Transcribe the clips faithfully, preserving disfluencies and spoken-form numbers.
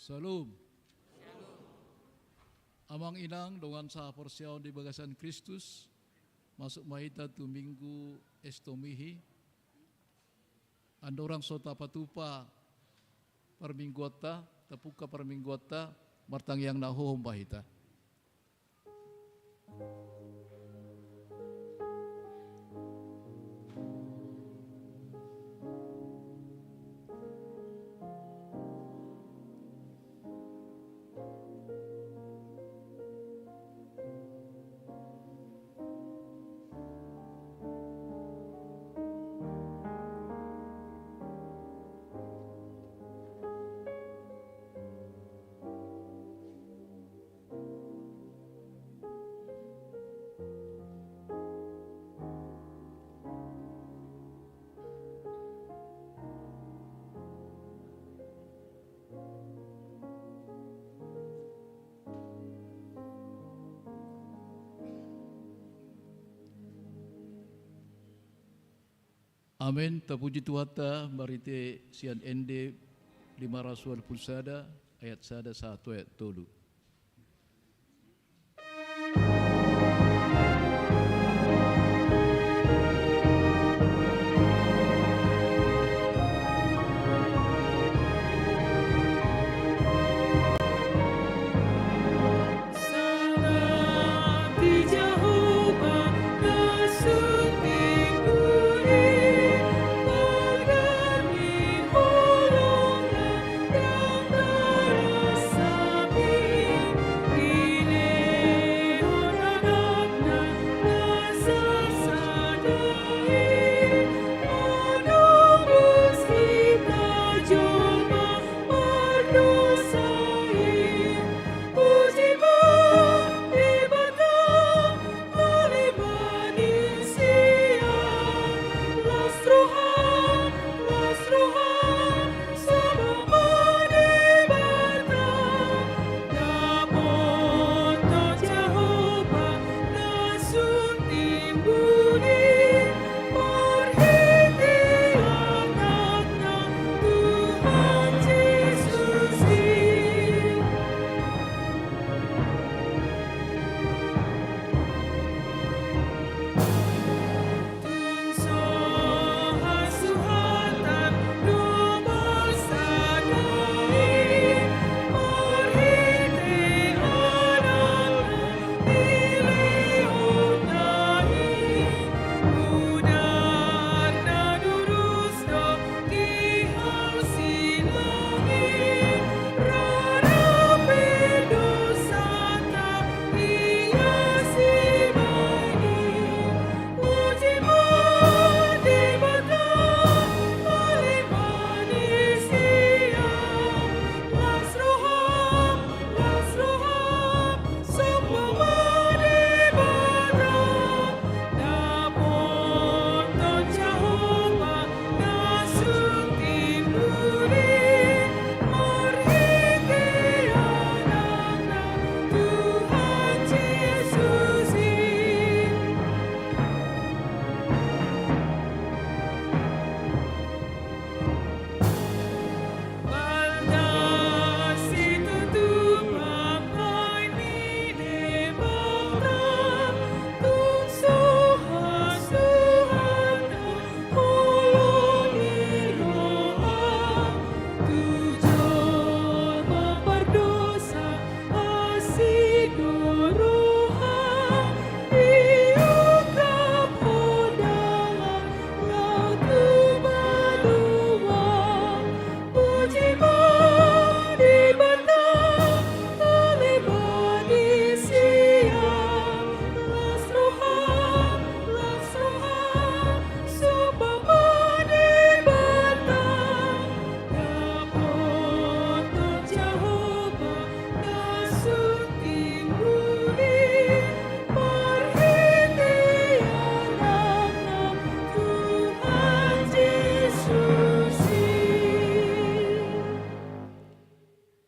Syalom. Amang inang dongan sahaporseaon di bagasan Kristus, masuk ma hita tu Minggu Estomihi. Andorang so tapatupa parmingguanta, tapungka parmingguanta, martangiang na hohom ma hita. Amen. Tapuji Tuhanta marhite sian Ende lima ratus ualu pulu sada, ayat sada sahat tu ayat tolu.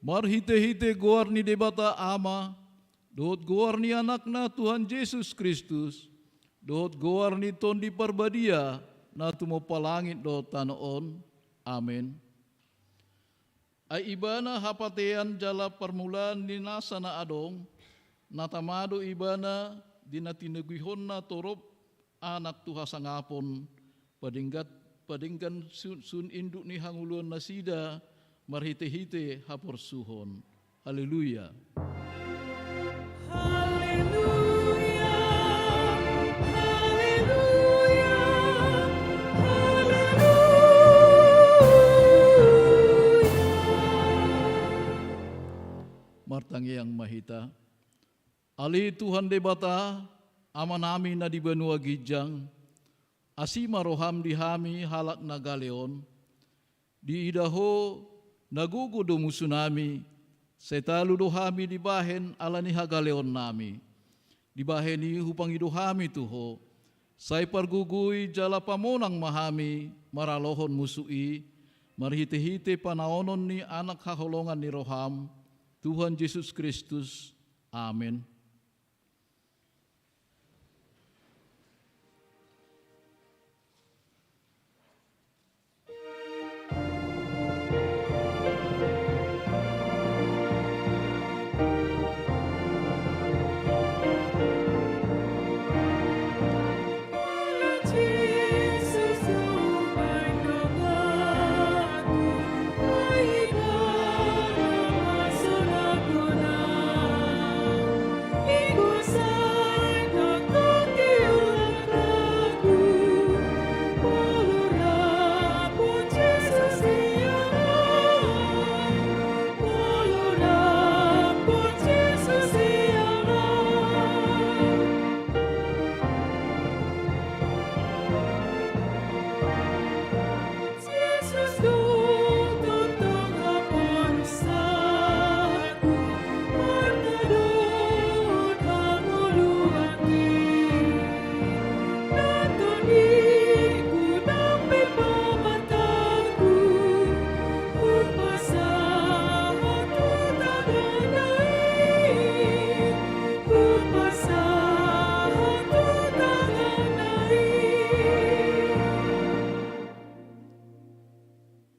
Marhitehite goar ni Debata Ama, dohot goar ni Anakna Tuhan Jesus Kristus, dohot goar ni Tondi Parbadia, na tumompa langit dohot tano on. Amen. Ai Ibana hapatean jala parmulaan ni nasa na adong, na tama do Ibana di na tinogihonna torop Anak tu hasangapon, padenggan, padenggan sun, sun induk ni hangoluan nasida marhite-hite haporsuhon. Haleluya. Haleluya, haleluya, haleluya. Martangiang ma hita. Ale Tuhan Debata, Amanami na di banua ginjang, asi ma roham di hami halak na gale on. Diida Ho, na gogo do musunami, sai talu do hami dibahen ala ni hagaleonnami. Dibahen i hupangido hami tu Ho, sai pargogoi jala pamonang ma hami maralohon musu i, marhite-hite panaonon ni Anak haholongan ni roham, Tuhan Jesus Kristus. Amen.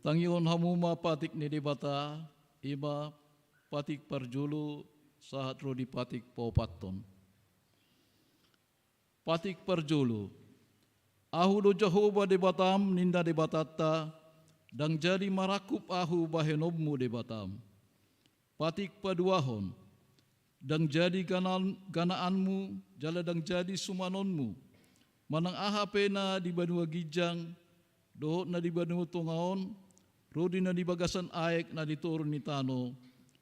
Tangihon hamu ma patik ni Debata, i ma patik parjolo sahat ro di patik paopathon. Patik parjolo. Ahu do Jahowa Debatam, ninna Debatanta, ndang jadi marangkup Ahu bahenonmu Debatam. Patik paduahon. Ndang jadi ganan-, ganaanmu, jala ndang jadi sumanonmu. Manang aha pe na di banua ginjang, dohot na di banua tonga on, ro di na di bagasan aek na di toru ni tano,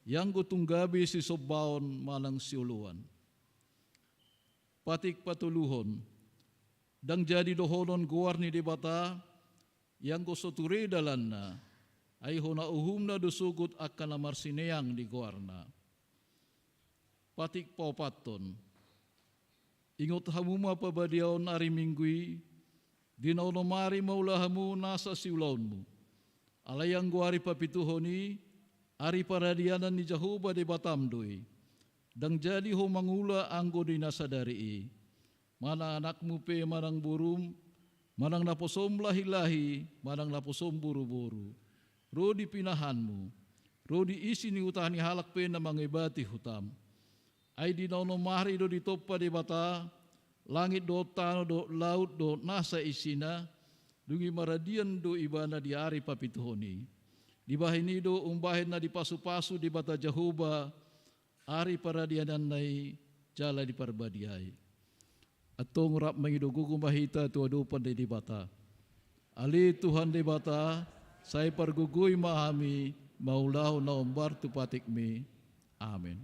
ianggo tung gabe sisombaon manang sioloan. Patik patoluhon. Ndang jadi dohonon goar ni Debata, ianggo so ture dalanna, ai hona uhumna do sogot angka na marsineang di goarna. Patik paopathon. Ingot hamu ma pabadiaon ari Minggu i, di na onom ari ma ula hamu nasa siulaonmu. Alai anggo ari papituhon i, ari paradianan ni Jahowa Debatam do i. Ndang jadi ho mangula anggo di na sadari i. Manang anakmu pe manang borum, manang naposom lahi-lahi, manang naposom boru-boru. Ro di pinahanmu, ro di isi ni huta ni halak pe na mangebati hutam. Ai di na onom ari do ditompa Debata, langit dohot tano dohot laut dohot nasa isina, dung i maradian do Ibana di ari papituhon i. Dibahen i do umbahen na dipasu-pasu Debata Jahowa, ari paradiananna i jala diparbadiai. Antong rap mangido gogo ma hita tu adopan ni Debata. Ale Tuhan Debata, sai pargogoi ma hami mangulahon na hombar tu patikmi. Amen.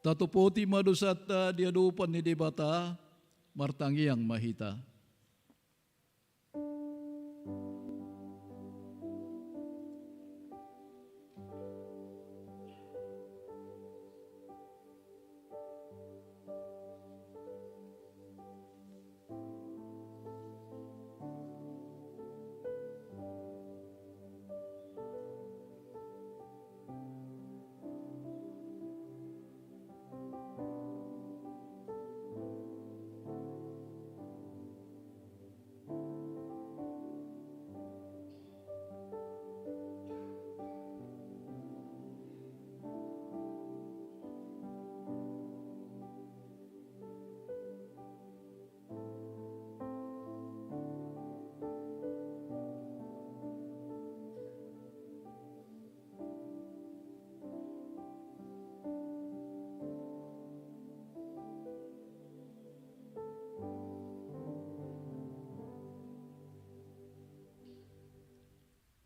Tatopoti ma dosanta di adopan ni Debata, martangiang ma hita.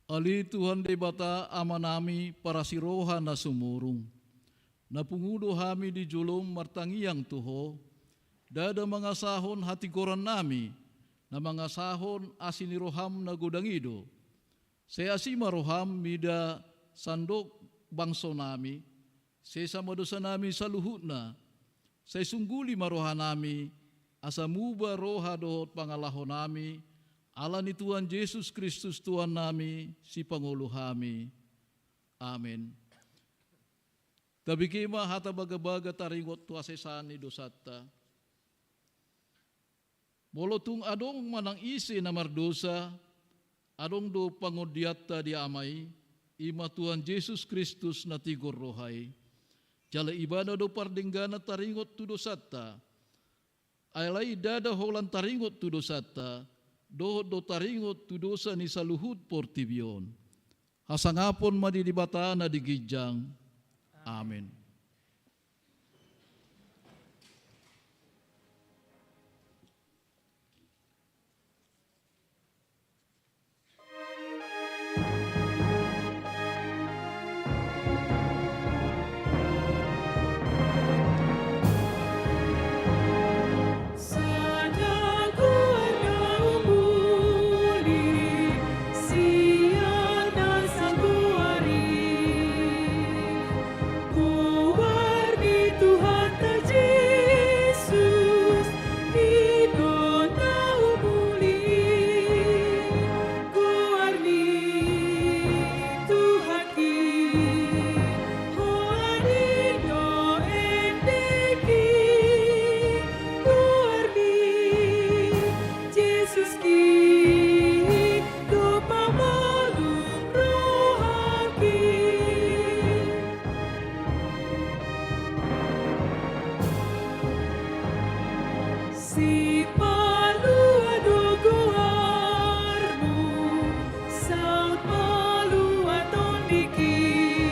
Ale Tuhan Debata Amanami parasi roha na sumurung, na pungu do hami di jolom martangiang tu Ho, ndada mangasahon hatigorannami, na mangasahon asi ni roham na godang i do. Sai asi ma roham mida sandok bangsonami, sesa ma dosanami saluhutna, sai sungguli ma rohanami, asa muba roha dohot pangalahonami, ala ni Tuhan Jesus Kristus Tuhannami, Sipangolu hami. Amen. Tabege ma hata bagabaga taringot tu hasesaan ni dosanta. Molo tung adong manang ise na mardosa, adong do pangondianta di Ama i, i ma Tuhan Jesus Kristus na tigor roha i. Jala Ibana do pardengganan taringot tu dosanta. Alai ndada holan taringot tu dosanta, dohot do taringot tu dosa ni saluhut portibi on. Hasangapon ma di Debata na di ginjang. Amen. Goar ni Tuhanta Jesus, i do na umuli. Goar ni Tuhan i, holan i do endek i. Goar ni Jesus i do pamolum rohangki. Sipalua do goarmu, saut palua tondingki.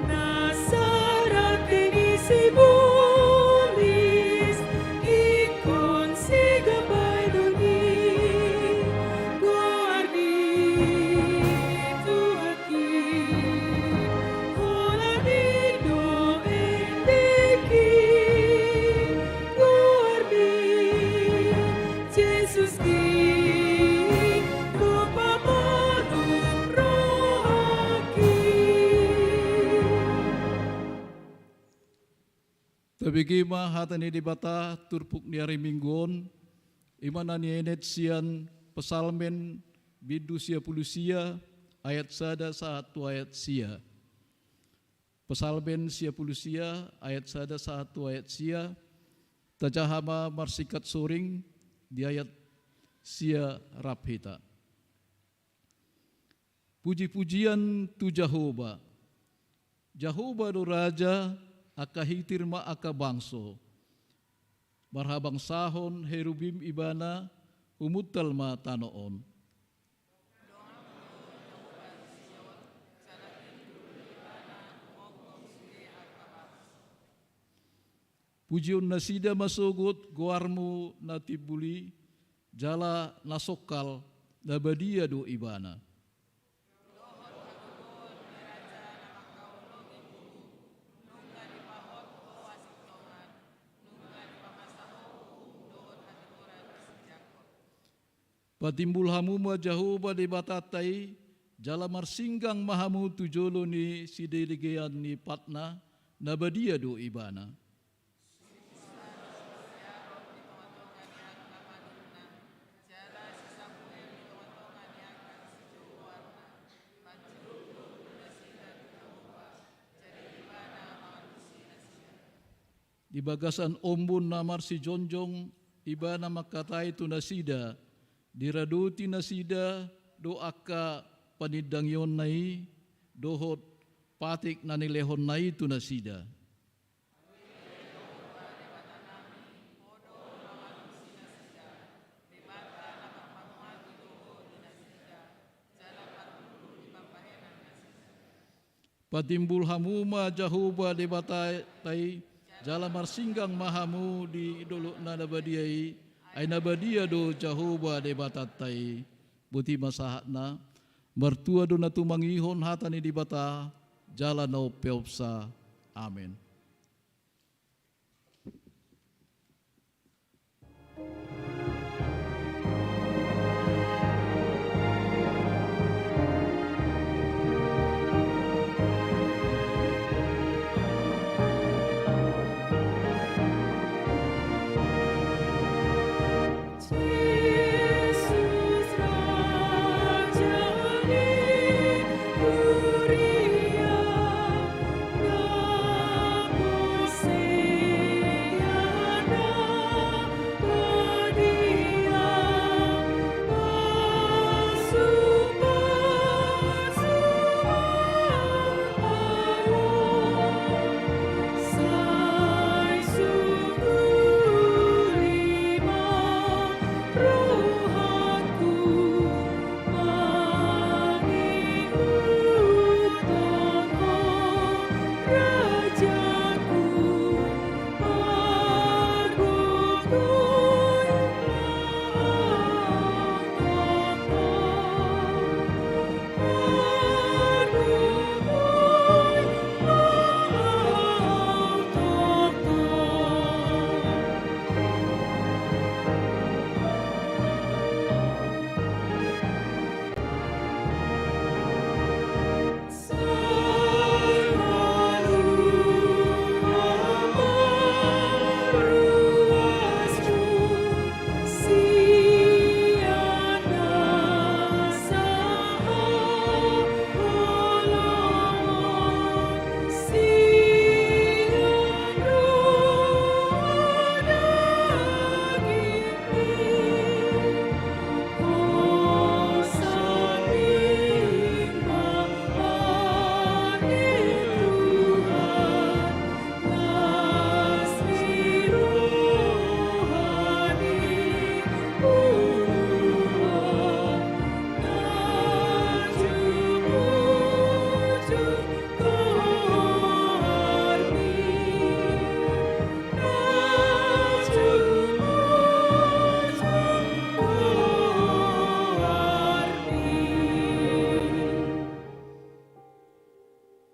Na sarate ni sibolis, ingkon sigambaidon i. Goar ni Tuhan i, holan i do endek i. Goar ni Jesus i, do pamolum rohangki. Tabege ma hata ni Debata turpuk ni ari Minggu on, i ma na nienet sian Psalmen bindu sia pulu sia ayat sada sahat tu ayat sia. Psalmen sia pulu sia ayat sada sahat tu ayat sia. Tajaha ma marsingkat soring di ayat sia rap hita. Puji-pujian tu Jahowa. Jahowa do Raja, angka hitir ma angka bangso. Marhabangsahon herubim Ibana, humuntal ma tano on. Pujion nasida ma sogot goarmu na timbul i, jala na songkal, na badia do Ibana. Dohot hagogoon ni raja na mangkaholongi tubu, nunga dipa Patimbul hamu ma Jahowa Debatanta i, jala marsinggang ma hamu tu jolo ni sidelegean ni patna, na badia do Ibana. Di bagasan ombun na marsijongjong Ibana mangkatai tu nasida, diradoti nasida do angka panindangionna i dohot patik na nilehonna i tu nasida. Patimbul hamu ma Jahowa Debatanta i, jala marsinggang ma hamu di dolok na badia i, ai na badia do Jahowa Debatanta i. Boti ma sahatna, martua do na tumangihon hata ni Debata, jala na umpeopsa. Amen.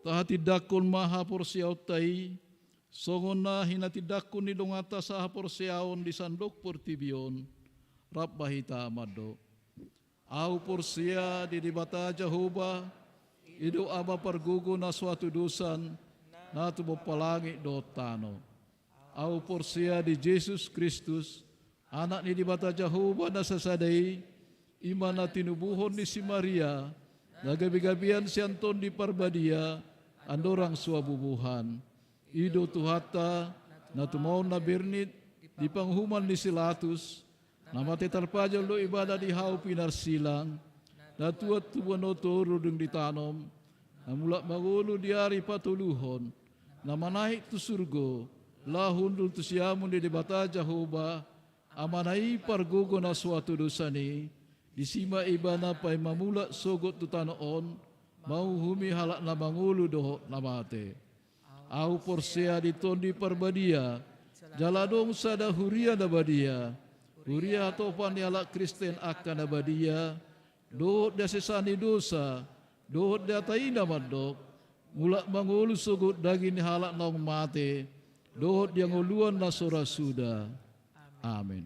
Tahatindangkon ma haporseaonta i, songon na hinatindangkon ni donganta sahaporseaon di sandok portibi on. Rap ma hita mandok. Ahu porsea di Debata Jahowa, i do Ama pargogo na so hatudosan, na tumompa langit dohot tano. Ahu porsea di Jesus Kristus, Anak ni Debata Jahowa na sasada i, i ma na tinubuhon ni si Maria, na gabegabean sian Tondi Parbadia, andorang so habubuhan. I do Tuhanta, na tumaon na bernit di panguhuman ni si Latus, na mate tarpajal do Ibana di hau pinarsilang, na tuat tu bonoto rudung ditanom, na mulak mangolu di ari patoluhon, na manaek tu surgo, laho hundul tu siamun ni Debata Jahowa, Amana i pargogo na so hatudosan i, disi ma Ibana paima mulak sogot tu tano on, manguhumi halak na mangolu dohot na mate. Ahu porsea di Tondi Parbadia, jala adong sada huria na badia, huria hatopan ni halak Kristen angka na badia, dohot di hasesaan ni dosa, dohot di hata i na mandok, mulak mangolu sogot daging ni halak naung mate, dohot di hangoluan na so ra suda. Amen.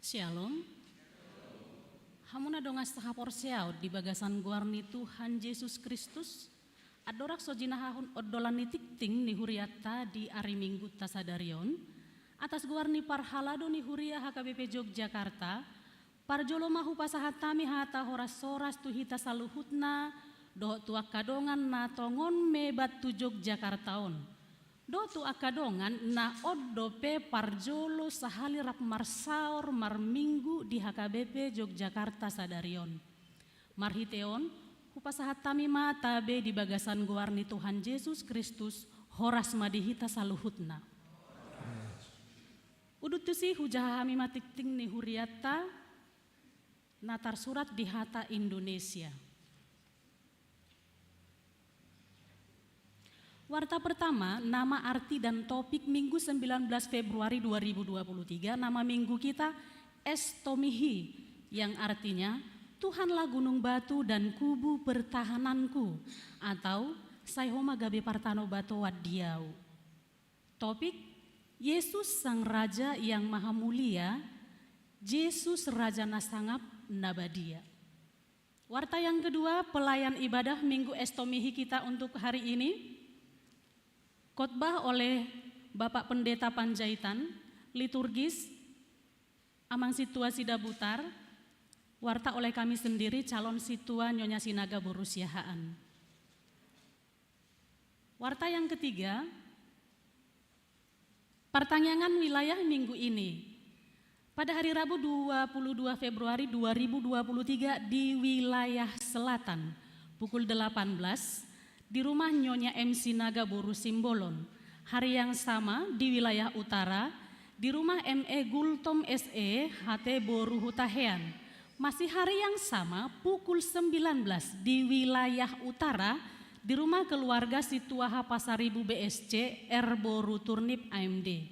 Shalom. Hamu na dongan sahaporseaon di bagasan goar ni Tuhan Jesus Kristus, andorang so jinahahon ondolan ni tingting ni hurianta di ari Minggunta sadari on, atas goar ni parhalado ni huria H K B P Yogyakarta, parjolo ma hupasahat hami hata horas-horas tu hita saluhutna, dohot tu angka dongan na tongon mebat tu Yogyakarta on. Dohot tu angka dongan na on dope parjolo sahali rap marsaor marminggu di H K B P Yogyakarta sadari on. Marhite on, hupasahat hami ma tabe di bagasan goar ni Tuhan Jesus Kristus, horas ma di hita saluhutna. Udut tusi hujaha hami ma tingting ni hurianta, na tarsurat di hata Indonesia. Warta pertama, nama, arti dan topik Minggu sembilan belas Februari dua ribu dua puluh tiga, nama minggu kita Estomihi, yang artinya, Tuhanlah gunung batu dan kubu pertahananku, atau Sai Ho ma gabe partanobatoan di ahu. Topik, Yesus Sang Raja yang Maha Mulia, Jesus Raja na sangap na badia. Warta yang kedua, pelayan ibadah Minggu Estomihi kita untuk hari ini. Khotbah oleh Bapak Pendeta Panjaitan, liturgis Amang Sintua Sidabutar, warta oleh kami sendiri, calon sintua Nyonya Sinaga boru Siahaan. Warta yang ketiga, partangiangan wilayah minggu ini. Pada hari Rabu dua puluh dua Februari dua ribu dua puluh tiga di wilayah selatan, pukul delapan belas, di rumah Nyonya M Sinaga boru Simbolon. Hari yang sama di wilayah utara, di rumah M E Gultom S E H T boru Hutahean. Masih hari yang sama, pukul sembilan belas, di wilayah utara, di rumah keluarga Sintua H Pasaribu B S C R boru Turnip A M D.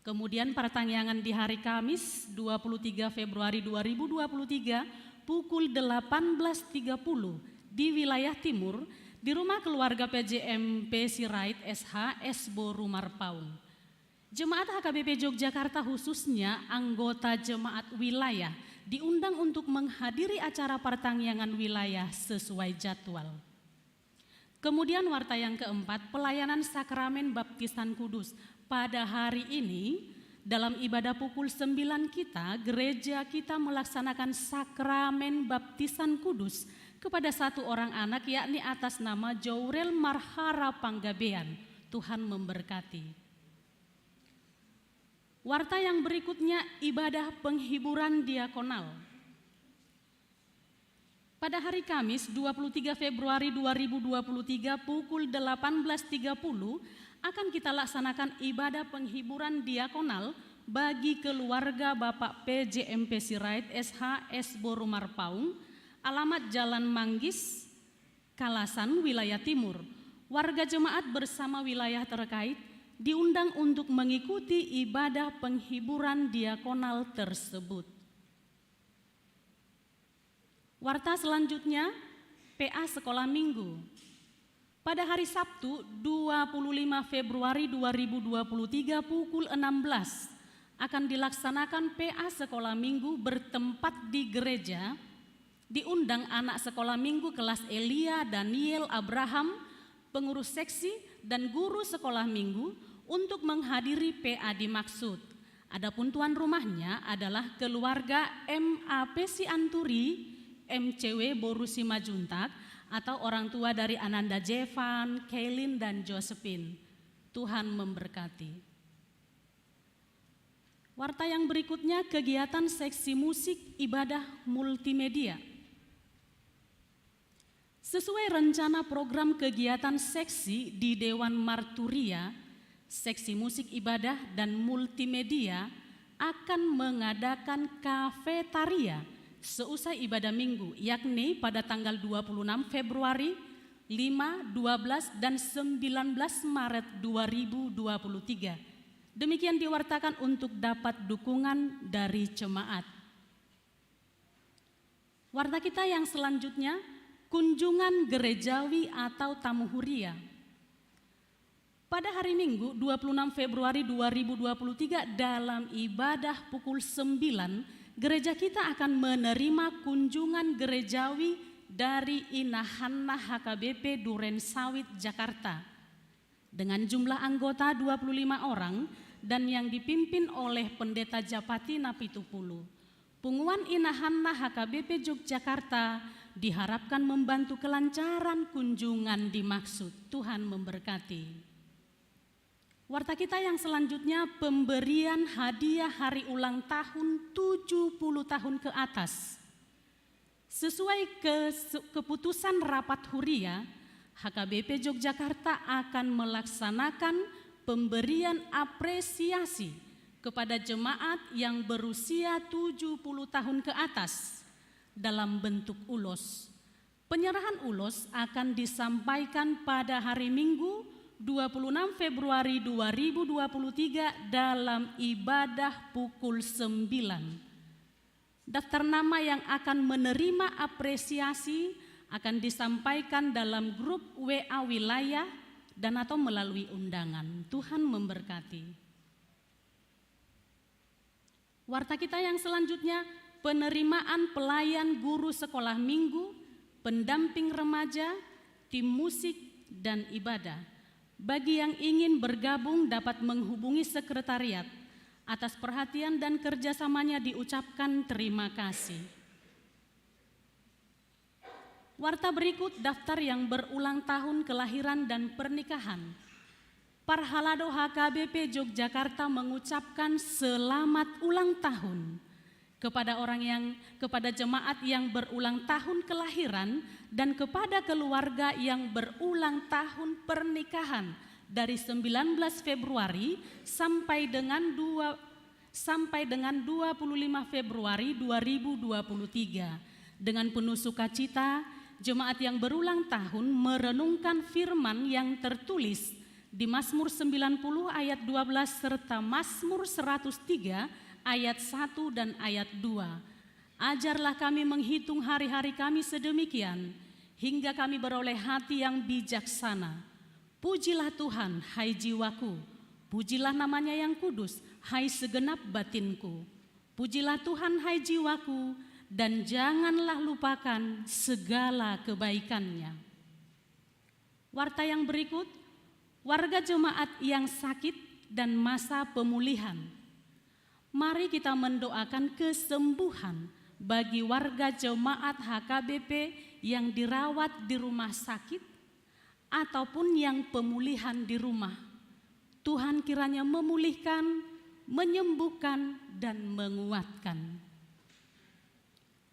Kemudian partangiangan di hari Kamis, dua puluh tiga Februari dua ribu dua puluh tiga, pukul delapan belas tiga puluh, di wilayah timur, di rumah keluarga P J M P Sirait S H S boru Marpaung. Jemaat H K B P Yogyakarta, khususnya anggota jemaat wilayah, diundang untuk menghadiri acara partangiangan wilayah sesuai jadwal. Kemudian warta yang keempat, pelayanan sakramen baptisan kudus. Pada hari ini, dalam ibadah pukul sembilan kita, gereja kita melaksanakan sakramen baptisan kudus kepada satu orang anak, yakni atas nama Jourel Marhara Panggabean. Tuhan memberkati. Warta yang berikutnya, ibadah penghiburan diakonal. Pada hari Kamis, dua puluh tiga Februari dua ribu dua puluh tiga, pukul delapan belas tiga puluh, akan kita laksanakan ibadah penghiburan diakonal bagi keluarga Bapak P J M P Sirait S H S boru Marpaung, alamat Jalan Manggis, Kalasan, wilayah timur. Warga jemaat bersama wilayah terkait diundang untuk mengikuti ibadah penghiburan diakonal tersebut. Warta selanjutnya, P A Sekolah Minggu. Pada hari Sabtu, dua puluh lima Februari dua ribu dua puluh tiga, pukul enam belas, akan dilaksanakan P A Sekolah Minggu bertempat di gereja. Diundang anak sekolah minggu kelas Elia Daniel Abraham, pengurus seksi, dan guru sekolah minggu untuk menghadiri P A dimaksud. Adapun tuan rumahnya adalah keluarga M A P Sianturi, M C W boru Simanjuntak, atau orang tua dari Ananda Jevan, Kailin, dan Josephine. Tuhan memberkati. Warta yang berikutnya, kegiatan seksi musik ibadah multimedia. Sesuai rencana program kegiatan seksi di Dewan Marturia, seksi musik ibadah dan multimedia akan mengadakan kafetaria seusai ibadah minggu, yakni pada tanggal dua puluh enam Februari, lima, dua belas, dan sembilan belas Maret dua ribu dua puluh tiga. Demikian diwartakan untuk dapat dukungan dari jemaat. Warta kita yang selanjutnya, kunjungan gerejawi atau tamu huria. Pada hari Minggu, dua puluh enam Februari dua ribu dua puluh tiga, dalam ibadah pukul sembilan, Gereja kita akan menerima kunjungan gerejawi dari Inahanna H K B P Duren Sawit, Jakarta, dengan jumlah anggota dua puluh lima orang dan yang dipimpin oleh Pendeta Japati Napitupulu. Punguan Inahanna H K B P Yogyakarta diharapkan membantu kelancaran kunjungan dimaksud. Tuhan memberkati. Warta kita yang selanjutnya, pemberian hadiah hari ulang tahun tujuh puluh tahun ke atas. Sesuai ke-, keputusan rapat huria, H K B P Yogyakarta akan melaksanakan pemberian apresiasi kepada jemaat yang berusia tujuh puluh tahun ke atas dalam bentuk ulos. Penyerahan ulos akan disampaikan pada hari Minggu, dua puluh enam Februari dua ribu dua puluh tiga, dalam ibadah pukul sembilan. Daftar nama yang akan menerima apresiasi akan disampaikan dalam grup W A wilayah dan atau melalui undangan. Tuhan memberkati. Warta kita yang selanjutnya, penerimaan pelayan guru sekolah minggu, pendamping remaja, tim musik, dan ibadah. Bagi yang ingin bergabung dapat menghubungi sekretariat. Atas perhatian dan kerjasamanya diucapkan terima kasih. Warta berikut, daftar yang berulang tahun kelahiran dan pernikahan. Parhalado H K B P Yogyakarta mengucapkan selamat ulang tahun kepada orang yang, kepada jemaat yang berulang tahun kelahiran dan kepada keluarga yang berulang tahun pernikahan dari sembilan belas Februari sampai dengan dua sampai dengan dua puluh lima Februari dua ribu dua puluh tiga. Dengan penuh sukacita, jemaat yang berulang tahun merenungkan firman yang tertulis di Mazmur sembilan puluh ayat dua belas serta Mazmur seratus tiga ayat satu dan ayat dua. Ajarlah kami menghitung hari-hari kami sedemikian, hingga kami beroleh hati yang bijaksana. Pujilah Tuhan, hai jiwaku. Pujilah nama-Nya yang kudus, hai segenap batinku. Pujilah Tuhan, hai jiwaku, dan janganlah lupakan segala kebaikan-Nya. Warta yang berikut, warga jemaat yang sakit dan masa pemulihan. Mari kita mendoakan kesembuhan bagi warga jemaat H K B P yang dirawat di rumah sakit, ataupun yang pemulihan di rumah. Tuhan kiranya memulihkan, menyembuhkan, dan menguatkan.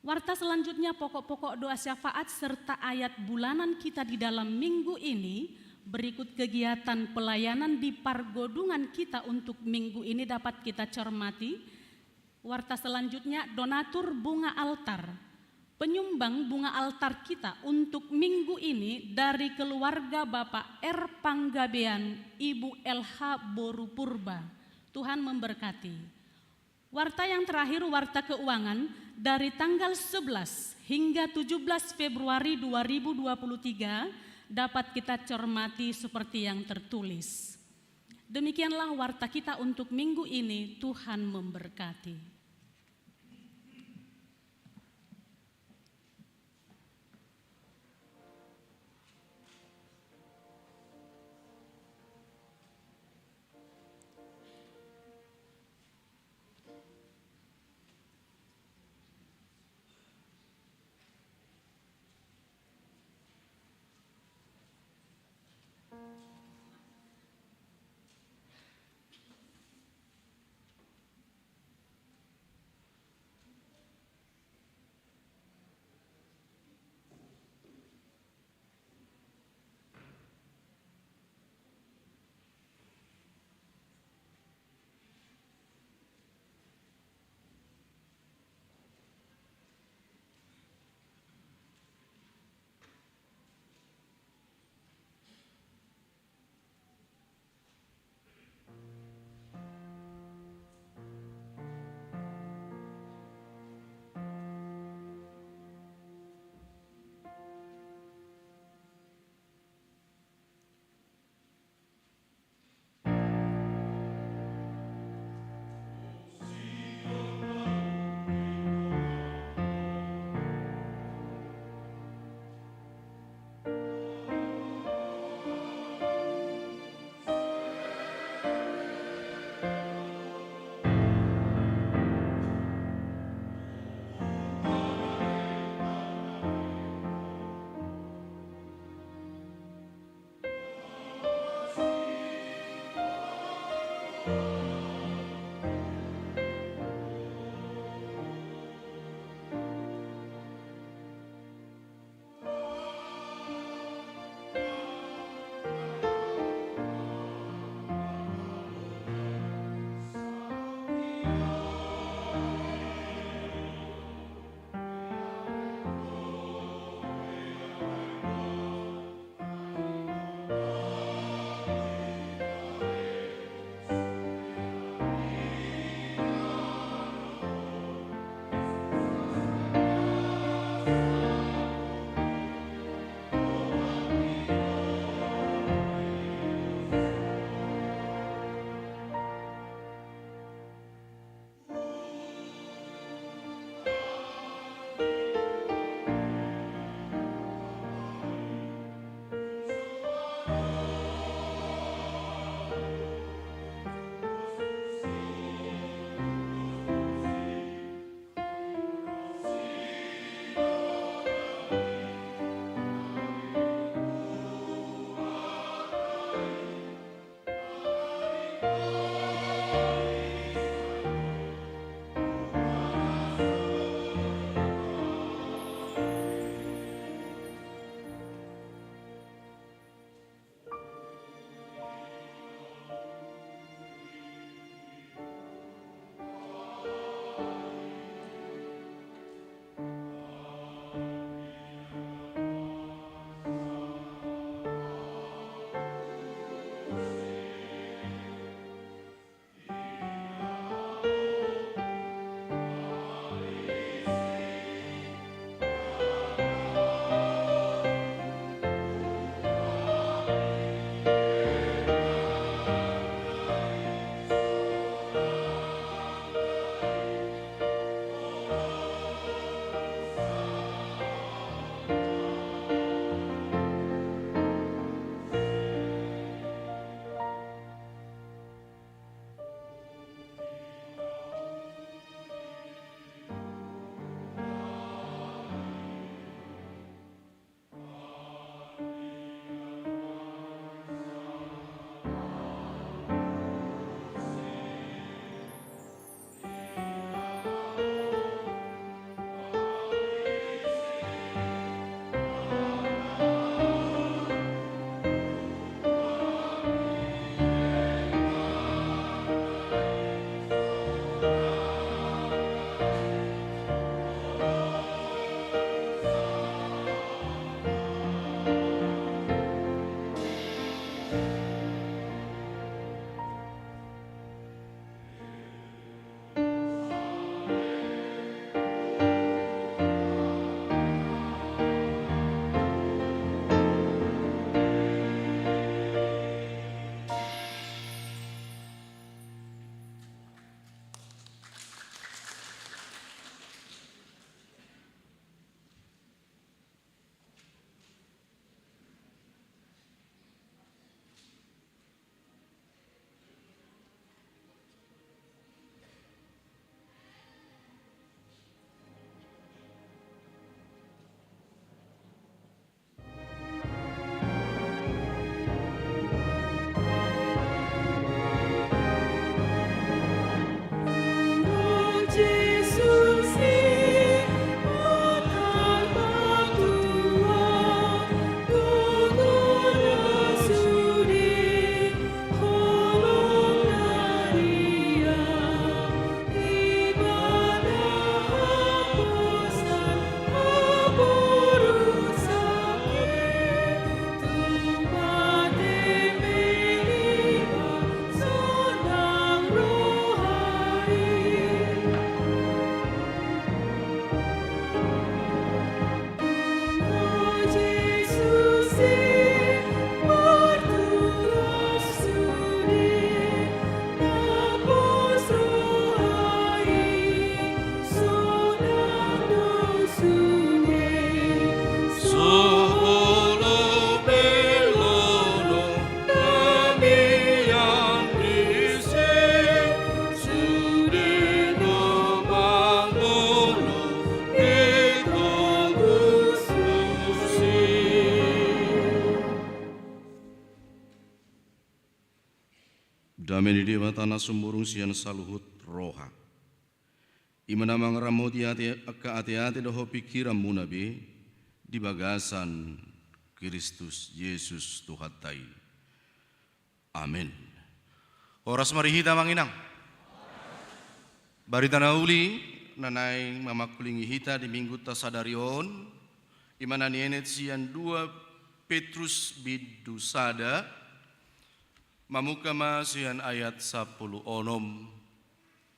Warta selanjutnya, pokok-pokok doa syafaat serta ayat bulanan kita di dalam minggu ini. Berikut kegiatan pelayanan di pargodungan kita untuk minggu ini dapat kita cermati. Warta selanjutnya, donatur bunga altar. Penyumbang bunga altar kita untuk minggu ini dari keluarga Bapak R Panggabean, Ibu L H boru Purba. Tuhan memberkati. Warta yang terakhir, warta keuangan dari tanggal sebelas hingga tujuh belas Februari dua ribu dua puluh tiga dapat kita cermati seperti yang tertulis. Demikianlah warta kita untuk minggu ini. Tuhan memberkati. Debata na sumurung sian saluhut roha, i ma na mangaramoti ate, angka ateate dohot pingkiranmuna be di bagasan Kristus Jesus Tuhanta i. Amen. Horas ma di hita, amang inang. Barita na uli na naeng mamangkulingi hita di Minggunta sadari on, i ma na nienet sian dua Petrus bindu sada, mamungka ma sian ayat sampulu onom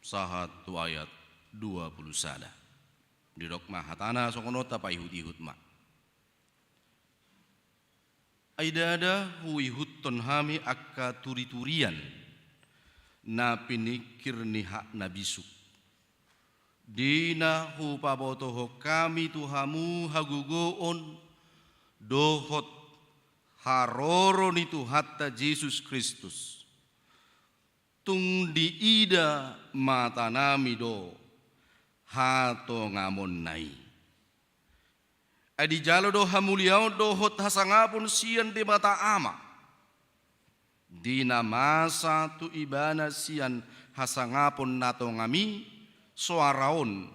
sahat tu ayat dua pulu sada. Didok ma hatana songon on, tapaihut-ihut ma. Ai ndada huihuthon hami angka turiturian na piningkir ni hak na bisuk, di na hupabotohon hami tu hamu hagogoon dohot haroro ni Tuhanta Jesus Kristus. Tung diida matanami do hatongamonna i. Ai dijalo do hamuliaon dohot hasangapon sian Debata Ama, di na masa tu Ibana sian hasangapon na tongam i, soara on: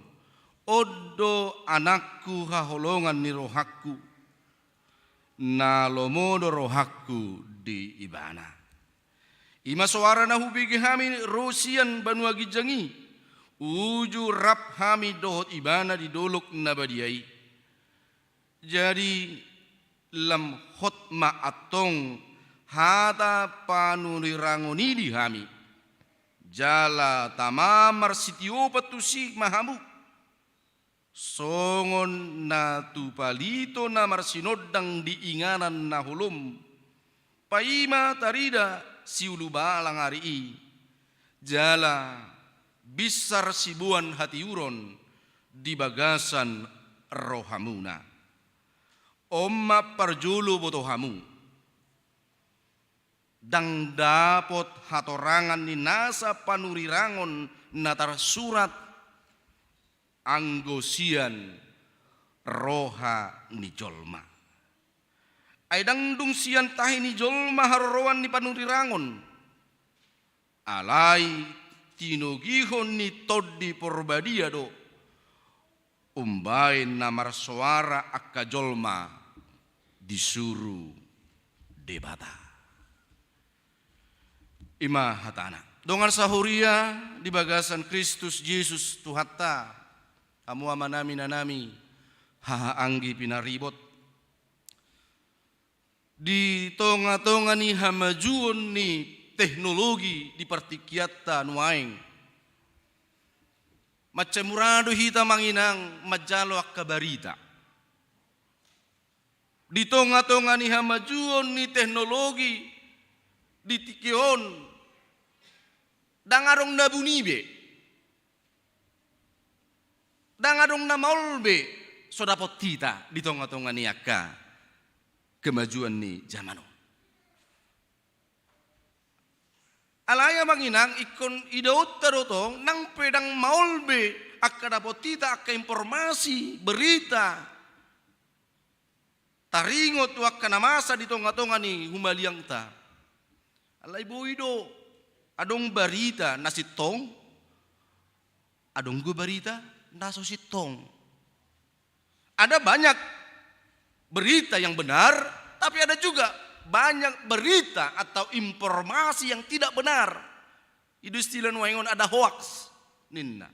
On do Anakku haholongan ni rohangku, na lomo do rohangku di Ibana. I ma soara na hubege hami ro sian banua ginjang i, uju rap hami dohot Ibana di dolok na badia i. Jadi lam hot ma antong hata panurirangon i di hami, jala tama marsitiopan tusi ma hamu, songon na tupa lito na marsinondang di inganan na holom, paima tarida siulubalang ari i, jala binsar siboan hatiuron di bagasan rohamuna. On ma parjolo boto hamu, ndang dapot hatorangan ni nasa panurirangon na tarsurat anggo sian roha ni jolma. Ai ndang dung sian tahi ni jolma haroroan ni panurirangon, alai tinogihon ni Tondi Porbadia do umbaen na marsoara angka jolma disuru Debata. I ma hatana. Dongan sahuria di bagasan Kristus Jesus Tuhanta, hamu amanami, inanami, hahaanggi pinaribot, di tongatonga ni hamajuon ni teknologi di partingkianta nuaeng, mansai mura do hita, amang inang, manjalo angka barita. Di tongatonga ni hamajuon ni teknologi di tingki on, ndang adong na buni be. Ndang adong na maol be so dapot hita di tongatonga ni angka kemajuan ni jaman on. Alai, amang inang, ingkon idaonta do tong, nang pe ndang maol be angka dapot hita, angka informasi, berita, taringot tu angka na masa di tongatonga ni humaliangta. Alai boi do adong barita na sintong, adong do barita na so sintong. Ada banyak berita yang benar, tapi ada juga banyak berita atau informasi yang tidak benar. I do istilah nuaeng on, ada hoaks ninna.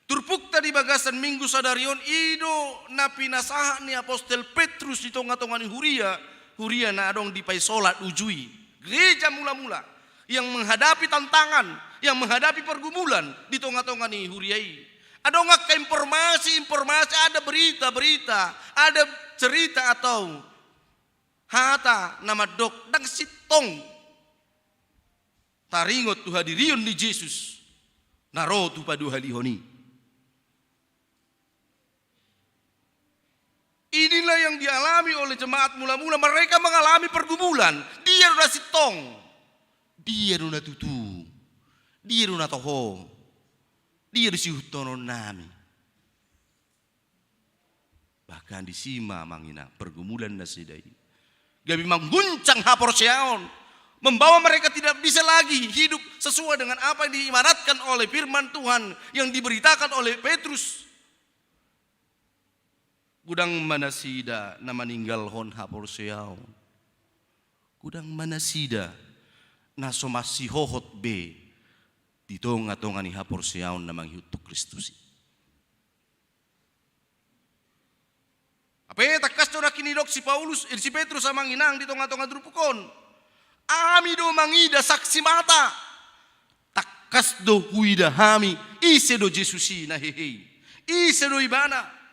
Turpukta di bagasan Minggu sadari on, i do na pinasahat ni apostel Petrus di tongatonga ni huria, huria na adong di paisolat uju i, gereja mulamula, yang menghadapi tantangan, yang menghadapi pergumulan di tongatonga ni huria i. Adong angka informasi-informasi, ada berita-berita, ada cerita atau hata na mandok ndang sintong taringot tu hadirion ni Jesus na ro tu paduahalihon i. Inilah yang dialami oleh jemaat mulamula. Mereka mengalami pergumulan. Dia do na sintong? Dia do na tutu? Dia do na toho? Dia do siihuthononnami? Bahkan disi ma, amang inang, pergumulan nasida i Gabe mangguncang haporseaon, membawa mereka tidak bisa lagi hidup sesuai dengan apa yang diibaratkan oleh firman Tuhan yang diberitakan oleh Petrus. Godang ma nasida na maninggalhon haporseaon. Godang ma nasida na so masihohot be di tonga-tonga ni haporseaon na mangihut tu Kristus i. Hape tangkas do nangkin didok si Paulus, eh, si Petrus, amang inang, di tonga-tonga turpuk on. Hami do mangida saksi mata. Tangkas do huida hami, ise do Jesus i na hehe i. Ise do ibana.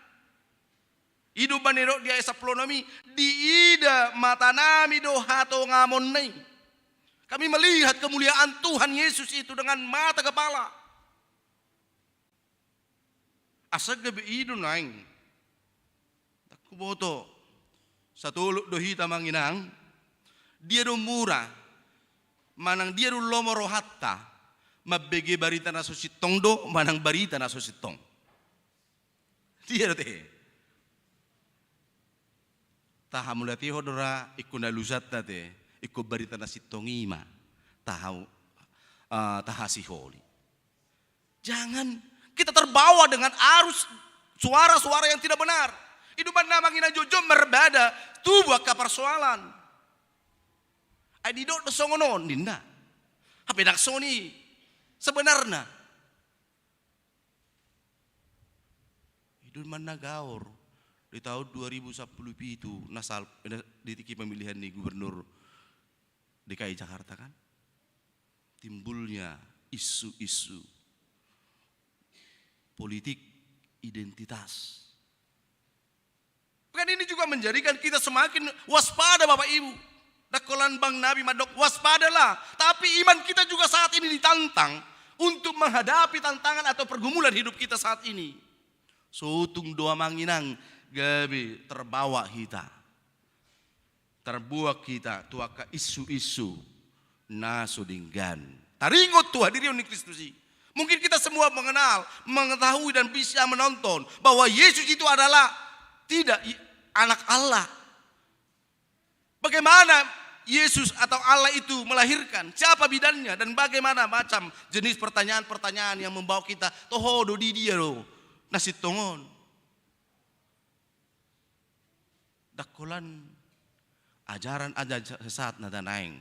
I do umbahen didok di ayat sampulu onom i, diida matanami do hatongamonna i. Kami melihat kemuliaan Tuhan Yesus itu dengan mata kepala. Asa gabe i do naeng. Ndang huboto. Satolop do hita, amang inang. Dia do mura. Manang dia do lomo rohanta. Mambege barita na so sintong do, manang barita na so sintong. Dia do te. Taha mauliate ho do ra, ingkon alusanta te. Ingkon barita na sintong i ma. Taha, eh, taha siholi. Jangan kita terbawa dengan arus suara-suara yang tidak benar. I do umbahen, amang inang, jotjot marbada tubu angka parsoalan. Ai didok do songon on ninna. Hape ndang songon i sebenarna. I do umbahen na gaor di tahun dua ribu sampulu pitu na sal-, di tingki pemilihan ni gubernur D K I Jakarta kan. Timbulnya isu-isu politik identitas. Kan ini juga menjadikan kita semakin waspada, Bapak Ibu. Ndang holan bang Nabi mandok, "Waspadalah." Tapi iman kita juga saat ini ditantang untuk menghadapi tantangan atau pergumulan hidup kita saat ini. Sotung do, amang inang, gabe terbawa hita. Terbuang hita tu angka isu-isu na so denggan. Taringot tu hadirion ni Kristus i. Mungkin kita semua mengenal, mengetahui dan bisa menonton bahwa Yesus itu adalah tidak i-, anak Allah. Bagaimana Yesus atau Allah itu melahirkan? Siapa bidannya? Dan bagaimana macam jenis pertanyaan-pertanyaan yang membawa kita, toho do di dia do na sintong on? Ndang holan ajaran-ajaran sesat na naeng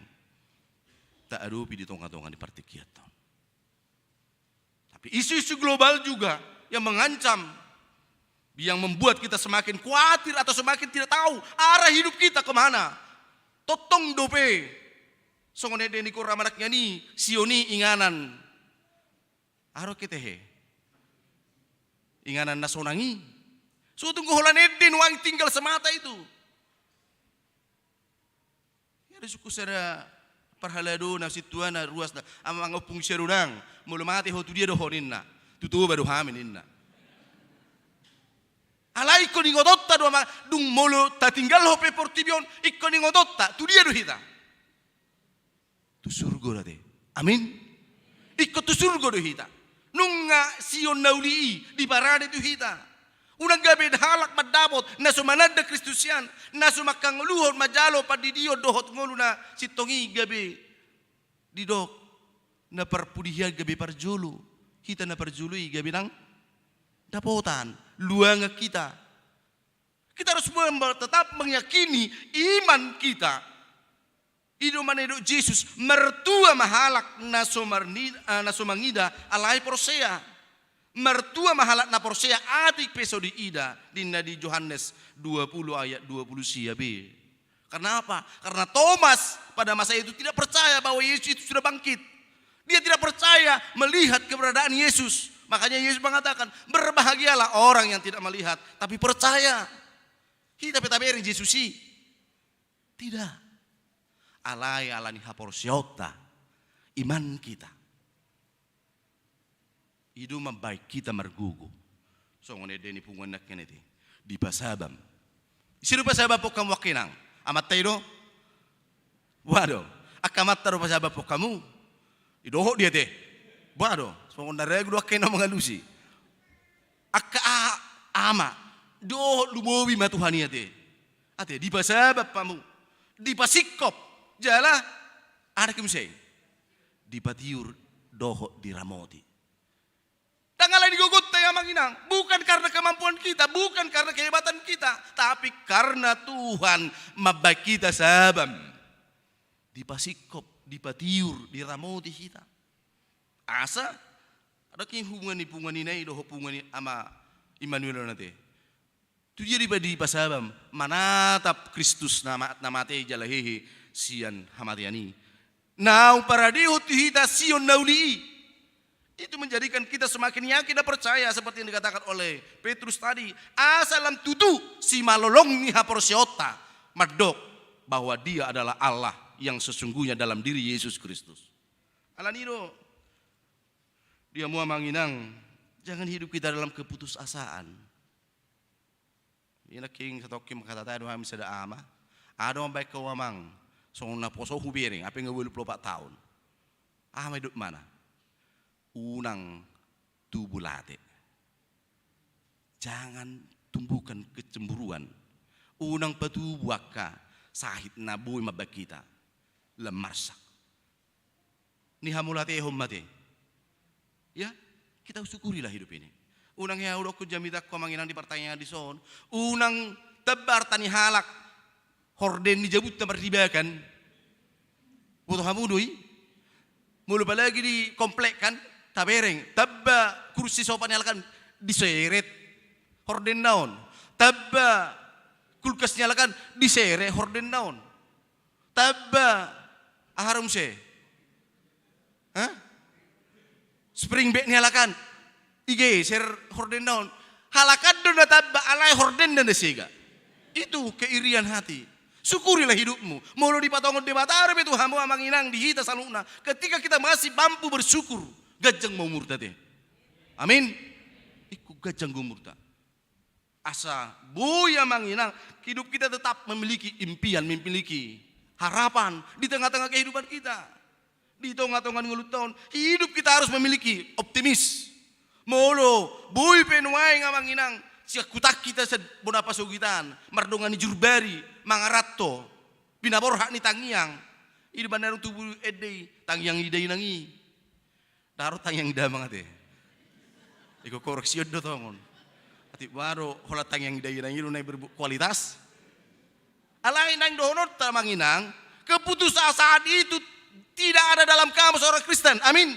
taadopi di tonga-tonga ni partingkianta on. Tapi isu-isu global juga yang mengancam, yang membuat kita semakin khawatir atau semakin tidak tahu arah hidup kita kemana. Tongtong dope songon ende ni Korah manang i, Sion i inganan. Aha do kehe? Inganan na sonang i. Sotung do holan ende nuaeng tinggal semata itu. Ia disungkun sada parhalado na sintua na ruas na, "Amang ompung, sia do nang, molo mate ho tu dia do ho?" ninna. "Tu Toba do hami," ninna. Alai ingkon ingotonta do, amang, dung molo tatinggal ho pe portibi on, ingkon ingotonta tu dia do hita. Tu surgo do ate. Amin. Ingkon tu surgo do hita. Nunga Sion na uli i diparade tu hita. Unang gabe halak mandapot na so mananda Kristusian, na so mangkangoluhon manjalo pandidion dohot ngolu na sintong i, gabe didok na parpudi hian gabe parjolo. Hita na parjolo i gabe ndang dapotan, luangan hita. Kita harus mem-, tetap meyakini iman kita. I do umbahen didok Jesus, "Martua ma halak na so marni-, eh, na so mangida alai porsea. Martua ma halak na porsea atik pe so diida," ninna di Johannes dua puluh ayat dua puluh sia be. Karena apa? Karena Thomas pada masa itu tidak percaya bahwa Yesus itu sudah bangkit. Dia tidak percaya melihat keberadaan Yesus. Makanya Yesus mengatakan, "Berbahagialah orang yang tidak melihat, tapi percaya." Hita pe tabereng Jesus i? Tidak. Alai ala ni haporseaonta, iman kita. I do mambahen hita margogo. Songon ende ni punguan nangkin i ate. Dipasabam. Ise do pasabaphon hamu angka inang? Amanta i do? Boha do? Angka amanta do pasabaphon hamu? Didohot dia ate. Boha do? Songon na ragu do angka inang mangalusi. Angka a-, ama. Dohot lumobi ma Tuhan i ate. Ate, dipasabam hamu. dipasingkop, jala, ada ke muse, dipatiur dohot diramoti. Ndang alani gogonta i, amang inang, bukan karena kemampuan kita, bukan karena kehebatan kita, tapi karena Tuhan mambahen hita sabam. Dipasingkop, dipatiur, diramoti hita. Asa, adong i hubungan ni punguan ina i dohot punguan ni ama Immanuel on ate. Tu dia dipa-, dipasabam, manatap Kristus na ma-, na mate jala hehe sian hamatean i. Naung paradehon tu hita Sion na uli i. Itu menjadikan kita semakin yakin dan percaya seperti yang dikatakan oleh Petrus tadi. Asa lam tutu simalolong ni haporseaonta mandok bahwa Dia adalah Allah yang sesungguhnya dalam diri Yesus Kristus. Alani i do, di hamu amang inang, jangan hidup kita dalam keputusasaan. Ia nangkin satongkin manghatahon do hami sada ama. Aha do mambahen ho amang, songon naposo hubereng, hape nga ualu pulu opat taon. Aha ma didok ibana? Unang tubu late. Jangan tumbuhkan kecemburuan. Unang patubu angka sahit na boi mambahen hita lam marsak. Ni hamuliatehon ma ate. Ya, kita syukurilah hidup ini. Unang hea hudokkon jamitangku amang inang di partangiangan dison. Unang tamba arta ni halak horden ni jabunta mardibakan. Boto hamu do i? Molo apalagi di komplek kan, tabereng, tamba kursi sofa ni halak an diseret hordenna on. Tamba kulkas ni halak an diseret hordenna on. Tamba, aha do muse? Hah? Spring bed ni halak an digeser hordenna on. Halak an do na tamba, alai hordenna na sega. Itu keirian hati. Syukurilah hidupmu. Molo dipatongon Debata dope tu hamu amang inang, di hita saluhutna, ketika kita masih mampu bersyukur, ganjang ma umurta ate. Amin. Ingkon ganjang umurta. Asa boi amang inang, hidup kita tetap memiliki impian, memiliki harapan di tengah-tengah kehidupan kita. Di tonga-tonga ni ngolunta on, hidup kita harus memiliki optimis. Molo boi pe nuaeng amang inang, sian huta hita sian bona pasogitan, mardongan ni jurbari, mangaranto, pinaborhat ni tangiang. I do umbahen na adong tubu ende i, tangiang ni dainang i. Ndang ro tangiang ni damang ate. Ingkon koreksi on do tongon. Atik boha do holan tangiang ni dainang i do na berkualitas. Alai naeng dohononta amang inang, keputusasaan itu tidak ada dalam kamus orang Kristen. Amin.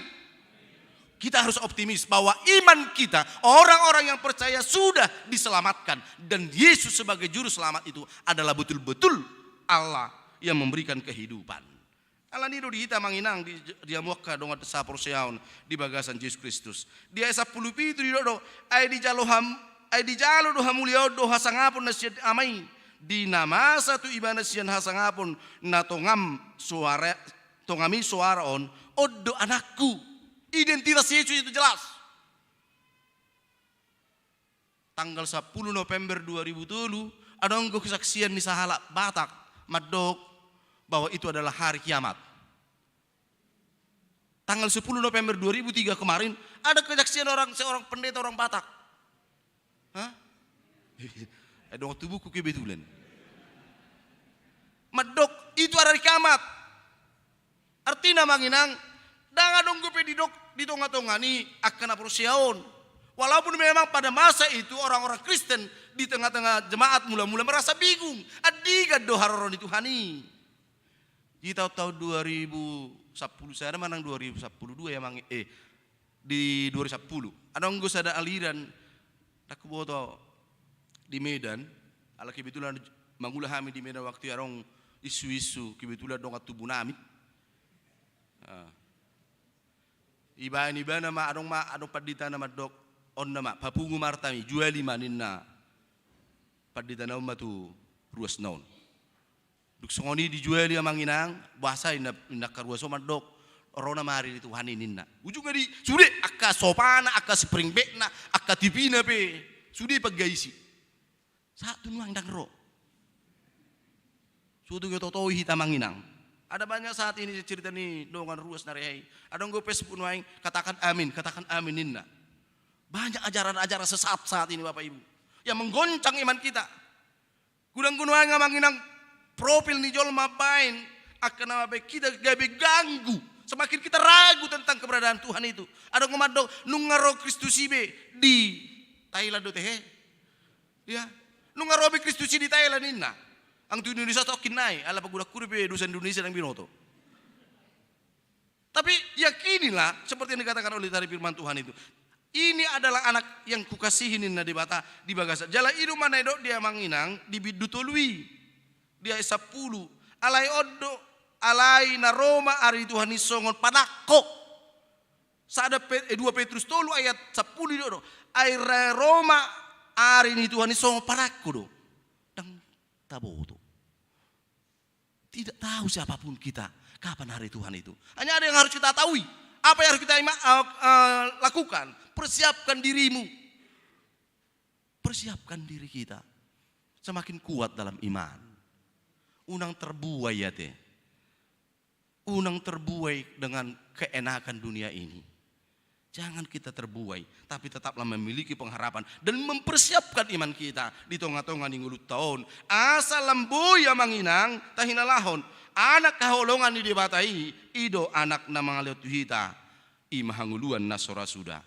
Kita harus optimis bahwa iman kita, orang-orang yang percaya sudah diselamatkan. Dan Yesus sebagai juru selamat itu adalah betul-betul Allah yang memberikan kehidupan. Alani do di hita amang inang di, di hamu angka dongan sahaporseaon di bagasan Jesus Kristus. Di ayat sampulu pitu didok do, ai dijalo ham, ai dijalo do hamuliaon dohot hasangapon na sian Ama i, di na masa tu ibana sian hasangapon na tongam soara, tongam i soara on, on do anakku. Identitas Yesus itu jelas. Tanggal sampulu November dua ribu tolu, adong do kesaksian ni sahalak Batak mandok bahwa itu adalah hari kiamat. Tanggal sepuluh November dua ribu tiga kemarin, ada kesaksian orang, seorang pendeta orang Batak. Hah? Eh, dongan tubuku kebetulan. Mandok, itu hari kiamat. Artina amang inang, ndang adong dope didok di tonga-tonga ni angka na porsea on. Walaupun memang pada masa itu orang-orang Kristen di tengah-tengah jemaat mula-mula merasa bingung. Andigan do haroro ni Tuhan i. Di taon-taon dua ribu sampulu sada manang dua ribu sampulu dua ya amang, eh, di dua ribu sampulu. Adong do sada aliran, ndang huboto di Medan, ala kebetulan mangula hami di Medan waktu i adong isu-isu, kebetulan dongan tubu nami. Ah. Ibaen ibana ma, adong ma, adong pandita na mandok, on nama, papungu ma artami, juali ma ninna pandita na on ma tu ruas na on. Dung songon i dijuali amang inang, boasa inna, inna angka ruas on mandok, ro nama ari ni Tuhan i ninna. Ujungna di, sude angka sofana, angka spring bed na, angka T V na pe, sude panggaisi. Sahat tu nuaeng ndang ro. Sude ge totoi hita amang inang. Ada banyak saat ini cerita ni dongan ruas na rehei. Adong do Facebook nuaeng, katakan amin, katakan amin ninna. Banyak ajaran-ajaran sesat saat ini Bapak Ibu. Yang menggoncang iman kita. Godang do nuaeng amang inang profil ni jolma baen angka na mambaen hita gabe ganggu. Semakin kita ragu tentang keberadaan Tuhan itu. Adong na mandok, nunga ro Kristus i be di Thailand do tehe. Ya. Nunga ro be Kristus i di Thailand ninna. Anggo tu Indonesia tongkin nai, ala pagudak kuri pe dosa Indonesia naeng binoto. Tapi yakinilah seperti yang dikatakan oleh tadi firman Tuhan itu. Ini adalah anak yang kukasihi ninna Debata di bagasan. Jala i do ma na didok di amang inang di bindu tolu i. Di ayat sampulu. Alai on do, alai na ro ma ari ni Tuhan i songon panangko. Sada Pet-, eh, dua Petrus tolu ayat sampulu i do, do. Ai ra-, ro ma ari ni Tuhan i songon panangko do. Ndang taboto. Tidak tahu siapapun kita, kapan hari Tuhan itu. Hanya ada yang harus kita tahu. Apa yang harus kita ima-, eh, eh, lakukan? Persiapkan dirimu. Persiapkan diri kita. Semakin kuat dalam iman. Unang terbuai ate. Unang terbuai dengan keenakan dunia ini. Jangan kita terbuai, tapi tetaplah memiliki pengharapan dan mempersiapkan iman kita di tonga-tonga ni ngolunta on. Asa lam boi amang inang tahinalahon, anak haholongan ni Debata i, i do anak na mangalehon tu hita, i ma hangoluan na so ra suda.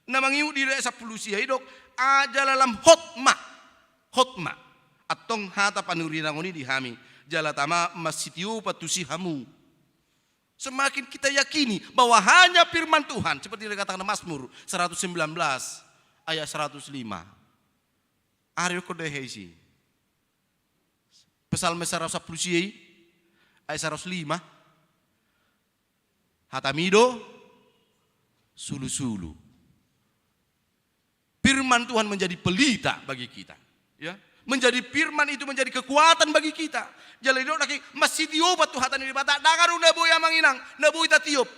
Na mangihut di ayat sampulu sia i didok, a jala lam hot ma. Hot ma. Antong hata panurirang on i di hami, jala tama marsitiopan tusi hamu. Semakin kita yakini bahwa hanya firman Tuhan, seperti yang dikatakan Mazmur seratus sembilan belas ayat seratus lima. Ari ko dehe isi. Psalmen saratus sampulu sia i, ayat saratus lima. Hatami do sulusulu. Firman Tuhan menjadi pelita bagi kita. Ya, menjadi firman itu menjadi kekuatan bagi kita. Jala didok lagi, marsitiopan tu hata ni Debata, ndang adong na boi amang inang, na boi tatiop.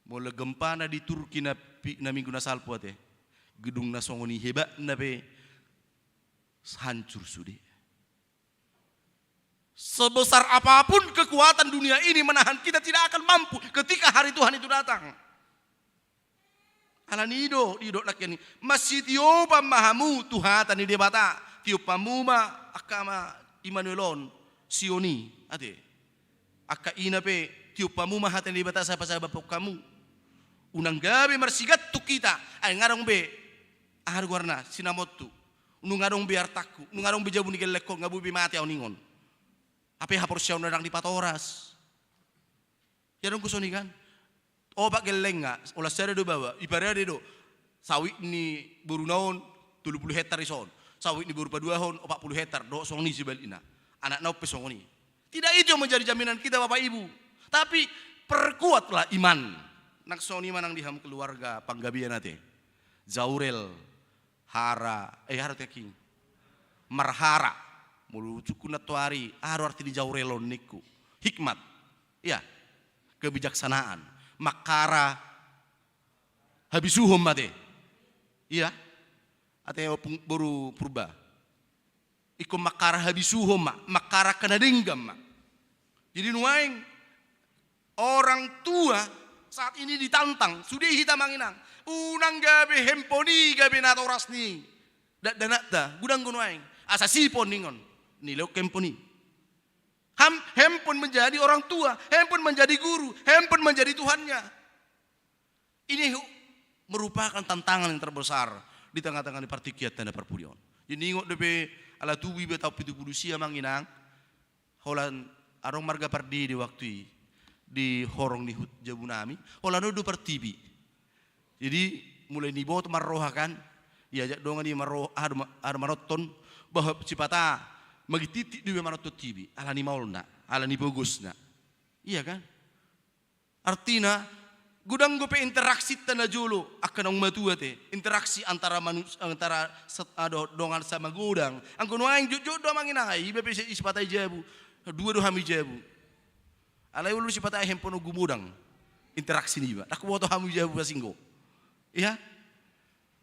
Molo gempa na di Turki na pi-, na minggu na salpu ate. Gedung na songon i hebatna pe hancur sude. Sebesar apapun kekuatan dunia ini menahan kita tidak akan mampu ketika hari Tuhan itu datang. Alani i do, didok nangkin i, marsitiopan ma hamu tu hata ni Debata, tiop hamu ma angka ma Immanuel on, Sion i, ate. Angka ina pe, tiop hamu ma hata ni Debata saba-saba pok hamu. Unang gabe marsigantung hita, ai nga adong be, aha do goarna, sinamontu. Nunga adong be artangku, nunga adong be jabu ni gellengkon, nga boi be mate au ningon. Hape haporseaon na ndang dipatoras. Ia adong songon i kan. Opat gellengna, olas sada do baoa, diparade do. Sawit ni boruna on, tolu pulu hektar dison. Sawit ni boru paduahon, opat pulu hektar, dohot songon i sebalikna. Anakna on pe songon i. Tidak itu yang menjadi jaminan kita, Bapak Ibu. Tapi perkuatlah iman. Nang songon i ma nang di hamu keluarga Panggabean ate. Jaurel, hara, eh, hara teking. Marhara. Molo sungkun nantoari, aha do arti ni jaurel on ningku? Hikmat. Ia. Kebijaksanaan. Mangkara habisuhon ma ate. Ia. Ate ompung boru Purba. Ingkon mangkara habisuhon ma, mangkara angka na denggan ma. Jadi nuaeng orang tua saat ini ditantang, sude hita amang inang. Unang gabe handphone i gabe natoras ni dakdanakta, godang do nuaeng. Asa sipon ningon. Nilehon handphone i. Ham-, handphone menjadi orang tua, handphone menjadi guru, handphone menjadi Tuhannya. Ini hu-, merupakan tantangan yang terbesar di tengah-tengah ni partingkianta na parpudi on. Jadi ingot dope ala tubu iba taon pitu pulu sia amang inang, holan adong marga Pardede waktu i di horong ni hut jabu nami, holan on do partibi. Jadi mulai niboto marroha kan, diajak dongan i marroha, aha do ma-, aha do manonton, bahwa sipata mangintintin do iba manonton tibi, alani maolna, alani pogosna. Iya kan? Artina, godang dope interaksita na jolo, angka naung matua ate, interaksi antara manus-, antara set-, ah, do-, dongan samagodang. Anggo nuaeng jotjot do amang inang, ai iba pe si-, sipata i jabu, dua do hami jabu. Alai olo sipata i handphone on gumodang interaksi niba. Ndang huboto hamu jabu asing do. Iya?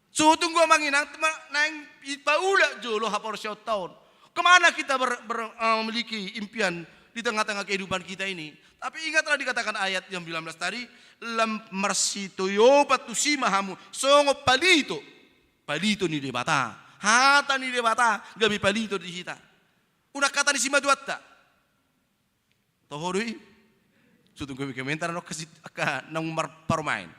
Sotung do amang inang, ma-, naeng dipaulak jolo haporseaonta on. Kemana kita ber-, ber-, eh, memiliki impian di tengah-tengah kehidupan kita ini? Tapi ingatlah dikatakan ayat yang sembilan belas tadi, lam marsitiopan tusi ma hamu, songon palito. Palito ni Debata. Hata ni Debata gabe palito di hita. Unang hata ni simatuanta. Toho do i. Sutung gabe komentar angka naung marparumaen.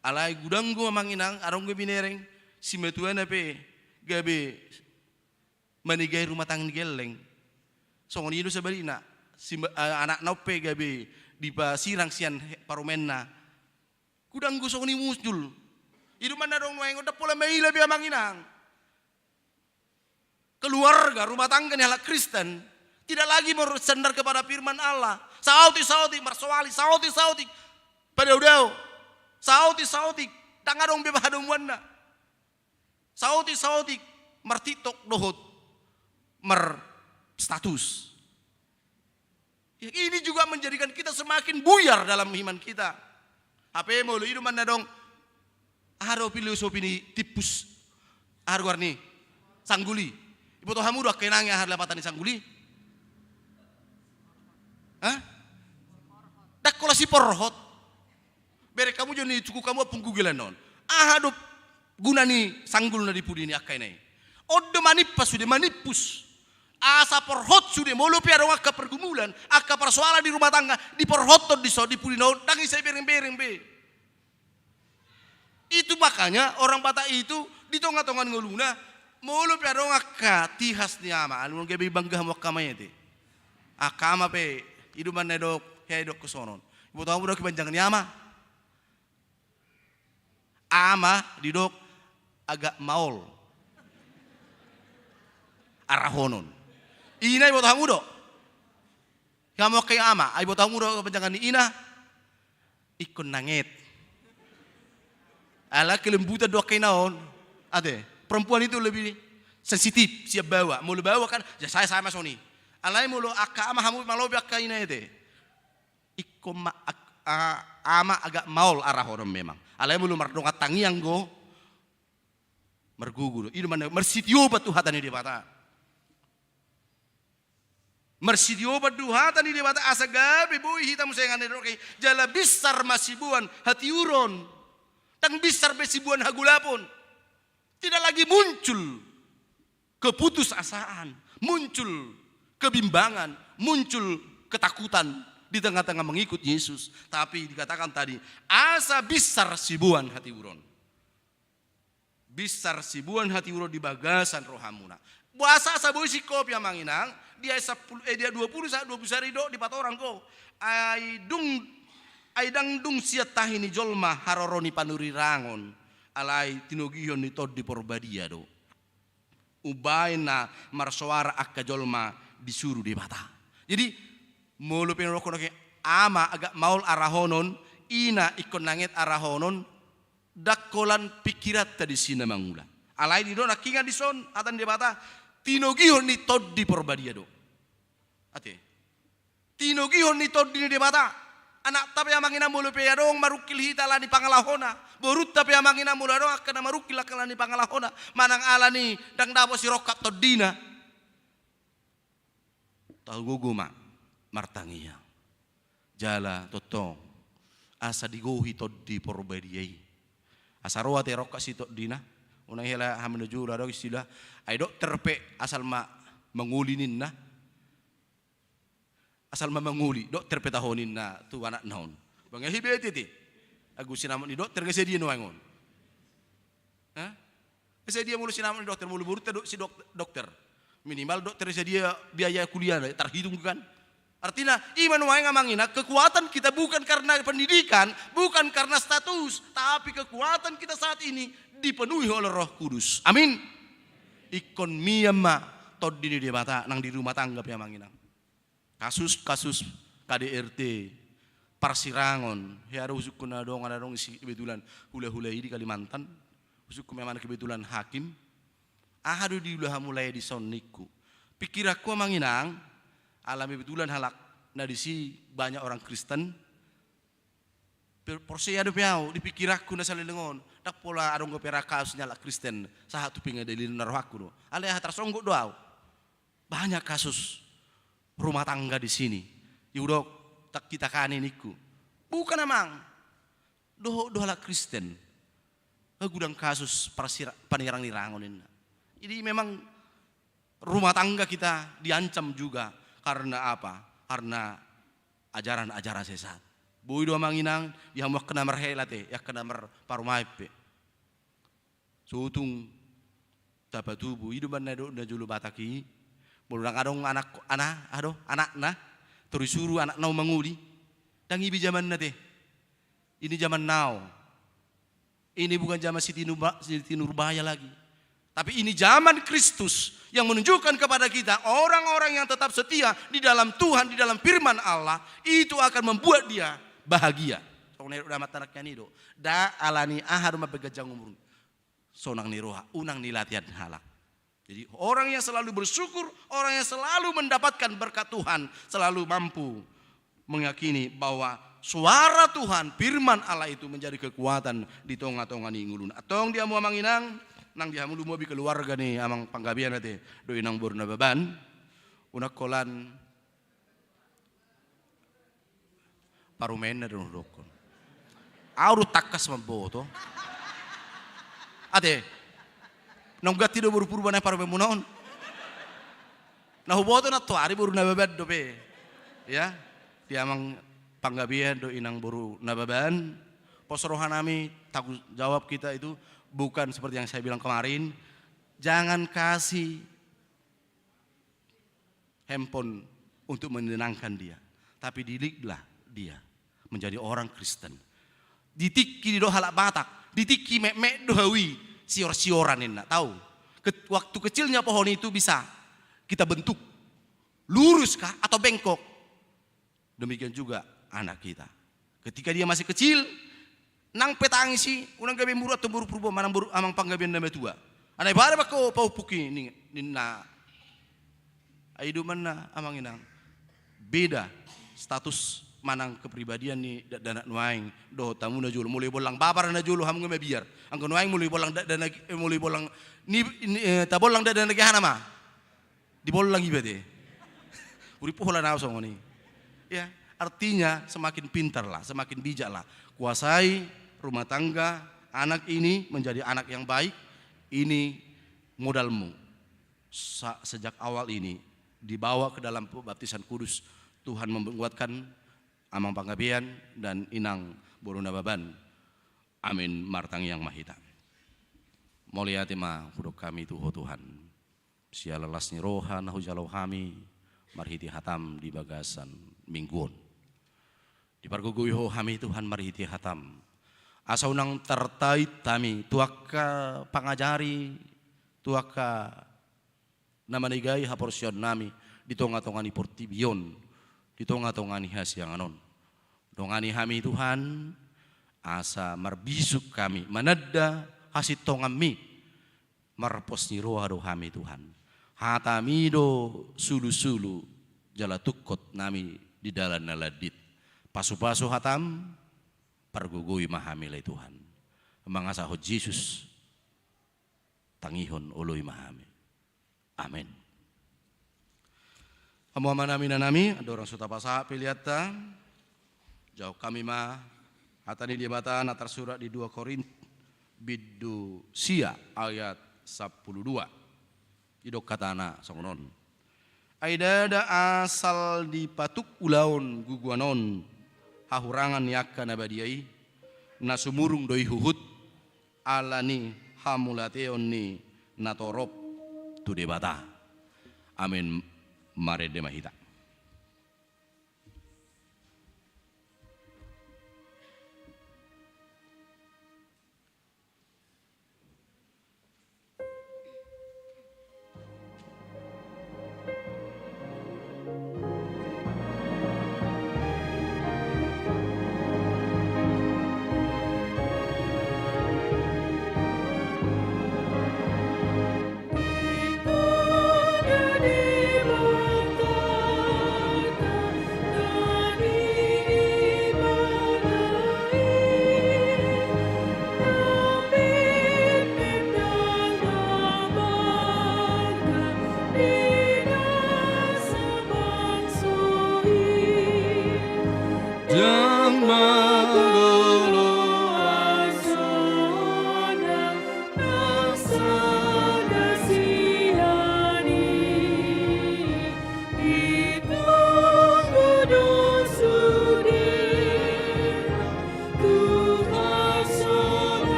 Alai godang do amang inang, adong do binereng, simatuana pe gabe manegai rumah tangga ni gelleng. Songon i do sabalikna, anakna on pe gabe dipasirang sian parumaenna. Godang do songon i muncul. I do umbahen na adong nuaeng on, ndang pola maila be amang inang. Keluarga, rumah tangga ni halak Kristen tidak lagi bersandar kepada firman Allah. Saotik-saotik marsoali, saotik-saotik padaodao, saotik-saotik ndang adong be hadomuanna. Saotik-saotik martiktok dohot marstatus. Ini juga menjadikan kita semakin buyar dalam iman kita. Hape molo i do umbahen na adong, aha do filosofi ni timpus, aha do goar ni, sanggul i? Diboto hamu do angka inang aha do lapatan ni sanggul i? Hah? Ndang holan siporhot. Bereng hamu jo, ni cukup hamu ompung Google-an on. Aha do guna ni sanggul na di pudi ni angka ina i? On do manimpas sude, manimpus. Asa porhot sude, molo pe adong angka pergumulan, angka persoalan di rumah tangga, diporhothon dison di pudi na on, ndang sai bereng-bereng be. Itu makanya orang Batak itu di tonga-tonga ni ngoluna, molo pe adong angka tihas ni ama, alai gabe bangga hamu angka ama i ate. Angka ama pe, i do umbahen na didok, hea didok sonon. Diboto hamu do kibanjang ni ama? Ama didok agak maol arahonon. Ina diboto hamu do? Hamu angka ama, ai diboto hamu do panjangan ni ina? Ingkon nanget. Ala kelembutan do angka ina on. Ate, perempuan itu lebih sensitif sian baoa. Molo baoa kan, ya saya, saya masoni. Alai molo angka ama hamu malobi angka ina ate. Ingkon ma, ag-, a-, ama agak maol arahonon memang. Alai molo mardongan tangiang do, margogo do. I do umbahen na marsitiopat tu hata ni Debata. Marsitiopat tu hata ni Debata asa gabe boi hita muse, nga na didok i, jala binsar ma siboan hatiuron. Ndang binsar be siboan hagolapon. Tidak lagi muncul keputusasaan, muncul kebimbangan, muncul ketakutan di tengah-tengah mengikut Yesus. Tapi dikatakan tadi, asa binsar siboan hatiuron. Binsar siboan hatiuron di bagasan rohamuna. Boasa asa boi singkopi amang inang, di ayat sampulu, eh, di ayat dua puluh sahat dua puluh sada didok, dipatorang do. Ai dung, ai ndang dung sian tahi ni jolma haroro ni panurirang on, alai tinogihon ni Tondi Porbadia do. Umbahen na marsoara angka jolma disuru Debata. Jadi, molo pe na didok on, ama agak maol arahonon, ina ingkon nanget arahonon, ndang holan pingkiranta disi na mangula. Alai didok nangkingan dison hata ni Debata, tinogihon ni Tondi Porbadia do. Ate. Tinogihon ni Tondi ni Debata. Anakta pe amang inang molo pe adong marungkil hita ala ni pangalahona. Borunta pe amang inang molo adong angka na marungkil angka ala ni pangalahona. Manang ala ni ndang dapot sirongkap tondina. Tagogo ma martangiang. Jala tongtong asa digohi Tondi Porbadia i. Asa ro ate rongkap si tondina. Unang hela hamu na jolo adong istilah. Ai dokter pe asal ma mangoli ninna. Asal ma mangoli, dokter pe taho ninna tu anakna on. Bang, nga hibeti ate. Agu sinamot ni dokter nga sadia nuaeng on. Hah? Nga sadia molo sinamot ni dokter, molo borunta do si dok-, dokter. Minimal dokter sadia biaya kuliah, tarhitung kan. Artinya, i ma nuaeng amang inang, kekuatan kita bukan karena pendidikan, bukan karena status, tapi kekuatan kita saat ini dipenuhi oleh Roh Kudus. Amin. Ingkon mian ma Tondi ni Debata nang di rumah tangga pe amang inang. Kasus-kasus K D R T, parsirangon, hea do husungkun na adong, adong isi kebetulan hula-hula i di Kalimantan, husungkun memang kebetulan hakim. Aha do diula hamu lae dison ningku. Pingkiranku amang inang, ala kebetulan halak na disi banyak orang Kristen, Pe-, porsea dope au, di pingkiranku na saleleng on, ndang pola adong dope ra kasus ni halak Kristen, sahat tu pengadilan na rohangku do. Alai aha, tarsonggot do au. Banyak kasus rumah tangga di sini. Didok, tak kita kani ningku. Bukan amang. Dohot do halak Kristen. Nga godang kasus parsira-, panirang-nirangon ninna. Jadi memang rumah tangga kita diancam juga. Karena apa? Karena ajaran-ajaran sesat. Boi do amang inang, di hamu angka na marhela te, angka na marparumaen pe. Sotung tapatubu, i do umbahen na didok na jolo Batak i. Molo ndang adong anak, ana, aha do, anakna, tor disuru anakna on mangoli. Ndang i be jamanna te. Ini zaman now. Ini bukan zaman Siti Nurba-, Siti Nurbaya lagi. Tapi ini zaman Kristus yang menunjukkan kepada kita, orang-orang yang tetap setia di dalam Tuhan, di dalam firman Allah, itu akan membuat dia bahagia. Songon na nidok ni amanta nangkin i do. Nda alani aha do ma pe ganjang umur. Sonang ni roha, unang nilatihan halak. Jadi orang yang selalu bersyukur, orang yang selalu mendapatkan berkat Tuhan, selalu mampu meyakini bahwa suara Tuhan, firman Allah itu menjadi kekuatan di tonga-tonga ni ngoluna. Antong di hamu amang inang, nang di hamu lumobi keluarga ni amang panggabean ate, dohot inang boru Nababan, unang holan parumaenna do hudokkon. Ahu do tangkas mamboto. Ate, naung ganti do boru Purba na parumaenmuna on. Na huboto nantoari boru Nababan dope. Ya, di amang panggabean dohot inang boru Nababan. Pos rohanami, tanggung jawab kita itu bukan seperti yang saya bilang kemarin. Jangan kasih handphone untuk menenangkan dia. Tapi didiklah dia menjadi orang Kristen. Di tingki, didok halak Batak, di tingki metmet do hau i, sior-sioran ninna. Tahu? Ke-, waktu kecilnya pohon itu bisa kita bentuk. Lurus kah atau bengkok? Demikian juga anak kita. Ketika dia masih kecil, nang pe tangis i, unang gabe muru antong boru Purba manang boru amang panggabean na matua. Alai baen ma ho pahompungki ning-, ninna. Ai i do umbahen na amang inang. Beda status manang kepribadian ni dakdanak nuaeng dohot hamu na jolo. Molo dibollang bapa ra na jolo, hamu nunga mabiar. Anggo nuaeng molo dibollang dakdanak, eh, molo dibollang ni, ni, eh, tabollang dakdanak i, aha nama? Dibollang iba te. Uripu holan ahu songon i. Ya, artinya semakin pintarlah, semakin bijaklah. Kuasai rumah tangga anak ini menjadi anak yang baik. Ini modalmu. Sa-, sejak awal ini dibawa ke dalam baptisan kudus, Tuhan menguatkan amang panggabean dan inang boru Nababan. Amin. Martangiang ma hita. Mauliate ma hudok hami tu Ho Tuhan. Siala las ni roha na hujalo hami marhite hataM di bagasan minggu on. Dipargogoi Ho hami Tuhan marhite hataM. Asa unang tartait hami tu angka pangajari, tu angka na manegai haporseaonnami di tonga-tonga ni portibi on, di tonga-tonga ni hasiangan on. Dongani hami Tuhan, asa marbisuk hami mananda hasintonganMi. Marpos ni roha do hami Tuhan. HataMi do sulu-sulu jala tungkot nami di dalan na landit. Pasu-pasu hataM, pargogoi ma hami ale Tuhan. Mangasahon Jesus, tangihon, oloi ma hami. Amen. Hamu amanami, inanami, andorang so tapasahat peleanta, jawab hami ma hata ni Debata na tarsurat di dua Korint bindu sia ayat sampulu dua. Didok hatana songon on. Ai ndada asal dipatuk ulaon guguan on, hahurangan ni angka na badia i, na sumurung do i huhut, ala ni hamauliateon ni natorop tu Debata. Amen. Marende ma hita.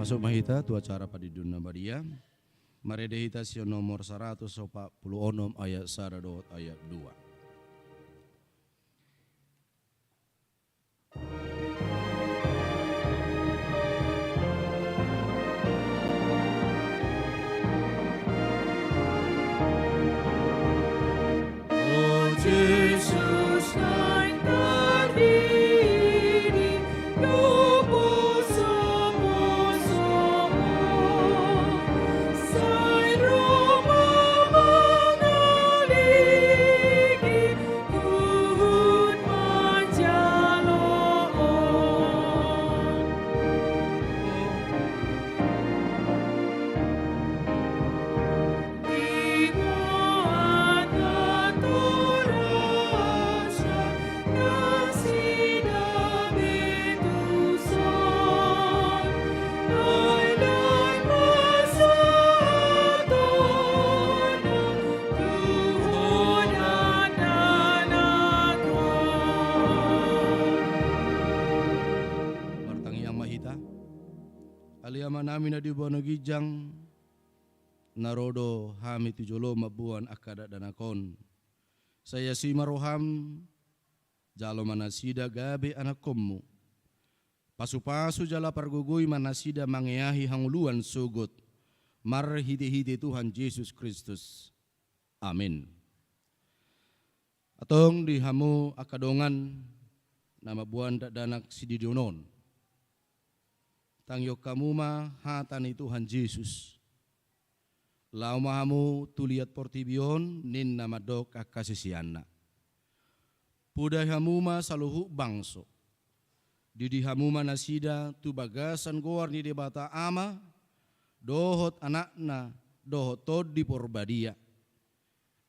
Masuk ma hita tu acara Pandidion na Badia. Marende hita sian nomor saratus opat pulu onom ayat sada dohot ayat dua. Martangiang ma hita. Ale Amanami na di banua ginjang, na ro do hami tu jolo mamboan angka dakdanak on. Sai asi ma roham, jalo ma nasida gabe anakkonmu. Pasupasu jala pargogoi ma nasida mangeahi hangoluan sogot, marhitehite Tuhan Jesus Kristus. Amin. Antong di hamu angka dongan na mamboan dakdanak sididion on, tangihon hamu ma hata ni Tuhan Jesus. Laho ma hamu tu liat portibi on, ninna mandok angka siseanna. Podai hamu ma saluhut bangso. Didi hamu ma nasida tu bagasan goar ni Debata Ama, dohot Anakna, dohot Tondi Porbadia.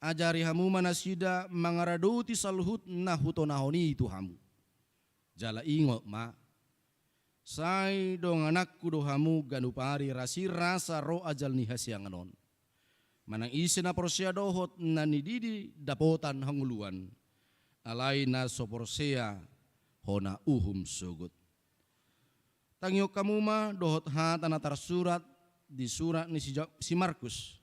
Ajari hamu ma nasida mangaradoti saluhut na hutonahon i tu hamu. Jala ingot ma, sai dongananku do hamu ganup ari rasirasa ro ajal ni hasiangan on. Manang ise na porsea dohot na nididi dapotan hangoluan, alai na so porsea hona uhum sogot. Tangihon hamu ma dohot hata na tarsurat di surat ni si Ja-, si Markus.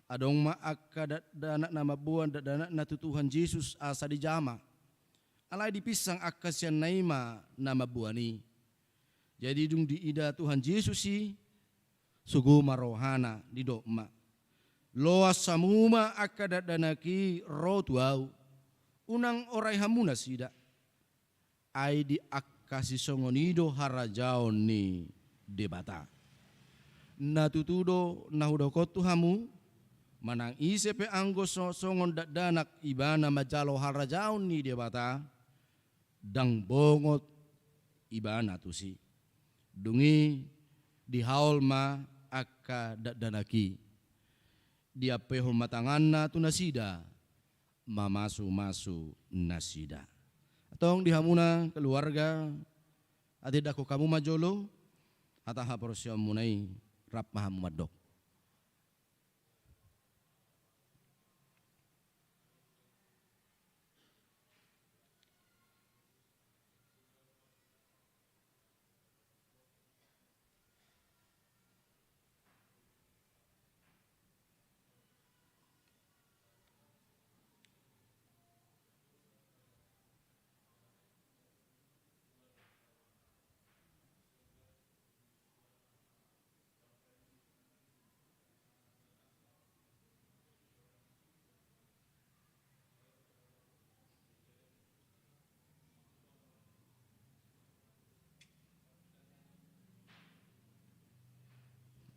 Adong ma angka dakdanak na mamboan dakdanakna tu Tuhan Jesus asa dijama. Alai dipinsang angka siseanna i ma na mamboan i. Jadi dung diida Tuhan Jesus i, sogo ma rohana, didok ma: Loas hamu ma angka dakdanak i ro tu ahu. Unang orai hamu nasida. Ai di angka sisongon i do harajaon ni Debata. Na tutu do na hudok on tu hamu, manang ise pe anggo so-, songon dakdanak ibana manjalo harajaon ni Debata, ndang bongot ibana tusi. Dung i dihaol ma angka dakdanak i. Diampehon ma tanganna tu nasida, mamasumasu nasida. Antong di hamuna keluarga, ate didok hamu ma jolo hata haporseaonmuna i, rap ma hamu mandok.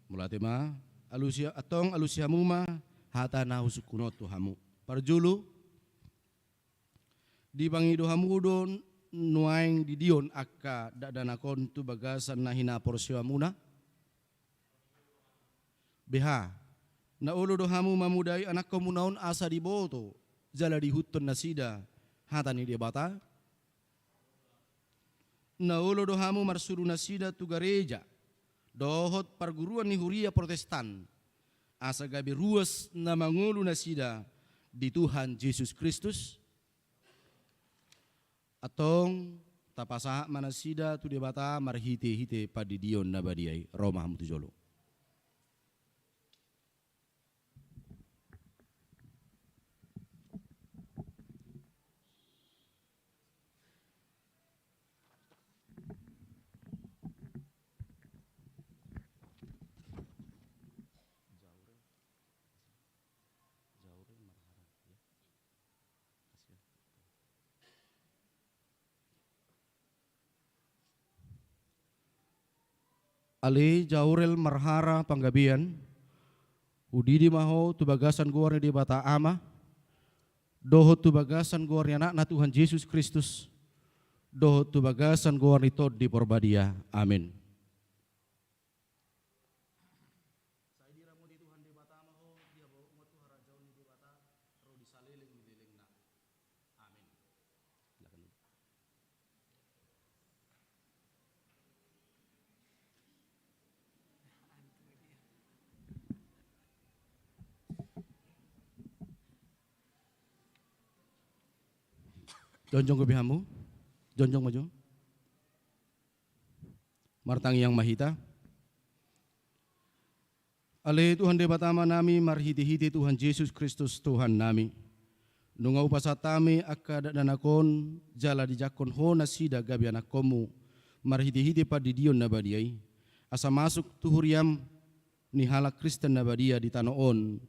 Mauliate ma, alusi, antong alusi hamu ma hata na husungkun on tu hamu. Parjolo, dipangido hamu do nuaeng didion angka dakdanak on tu bagasan na hinaporseaonmuna? Beha, na olo do hamu mamodai anakkonmuna on asa diboto jala diihuthon nasida hata ni Debata? Na olo do hamu marsuru nasida tu gareja dohot parguruan ni huria Protestan, asa gabe ruas na mangolu nasida di Tuhan Jesus Kristus? Antong Tapasahat ma nasida tu Debata marhitehite pandidion na badia i. Ro ma hamu tu jolo. Ale Jaurel Marhara Panggabean, hudidi ma ho tu bagasan goar ni Debata Ama, dohot tu bagasan goar ni Anakna Tuhan Jesus Kristus, dohot tu bagasan goar ni Tondi Porbadia. Amin. Sai diramoti Tuhan Debata ma ho, diaboru ma tu harajaon ni Debata, ro di saleleng ni lelengna. Amin. Silakan duduk. Jongjong gabe hamu. Jongjong ma jo. Martangiang ma hita. Ale Tuhan Debata Amanami, marhitehite Tuhan Jesus Kristus Tuhannami, nunga hupasahat hami angka dakdanak on, jala dijangkon Ho nasida gabe anakkonmu, marhitehite pandidion na badia i, asa masuk tu huriam ni halak Kristen na badia di tano on,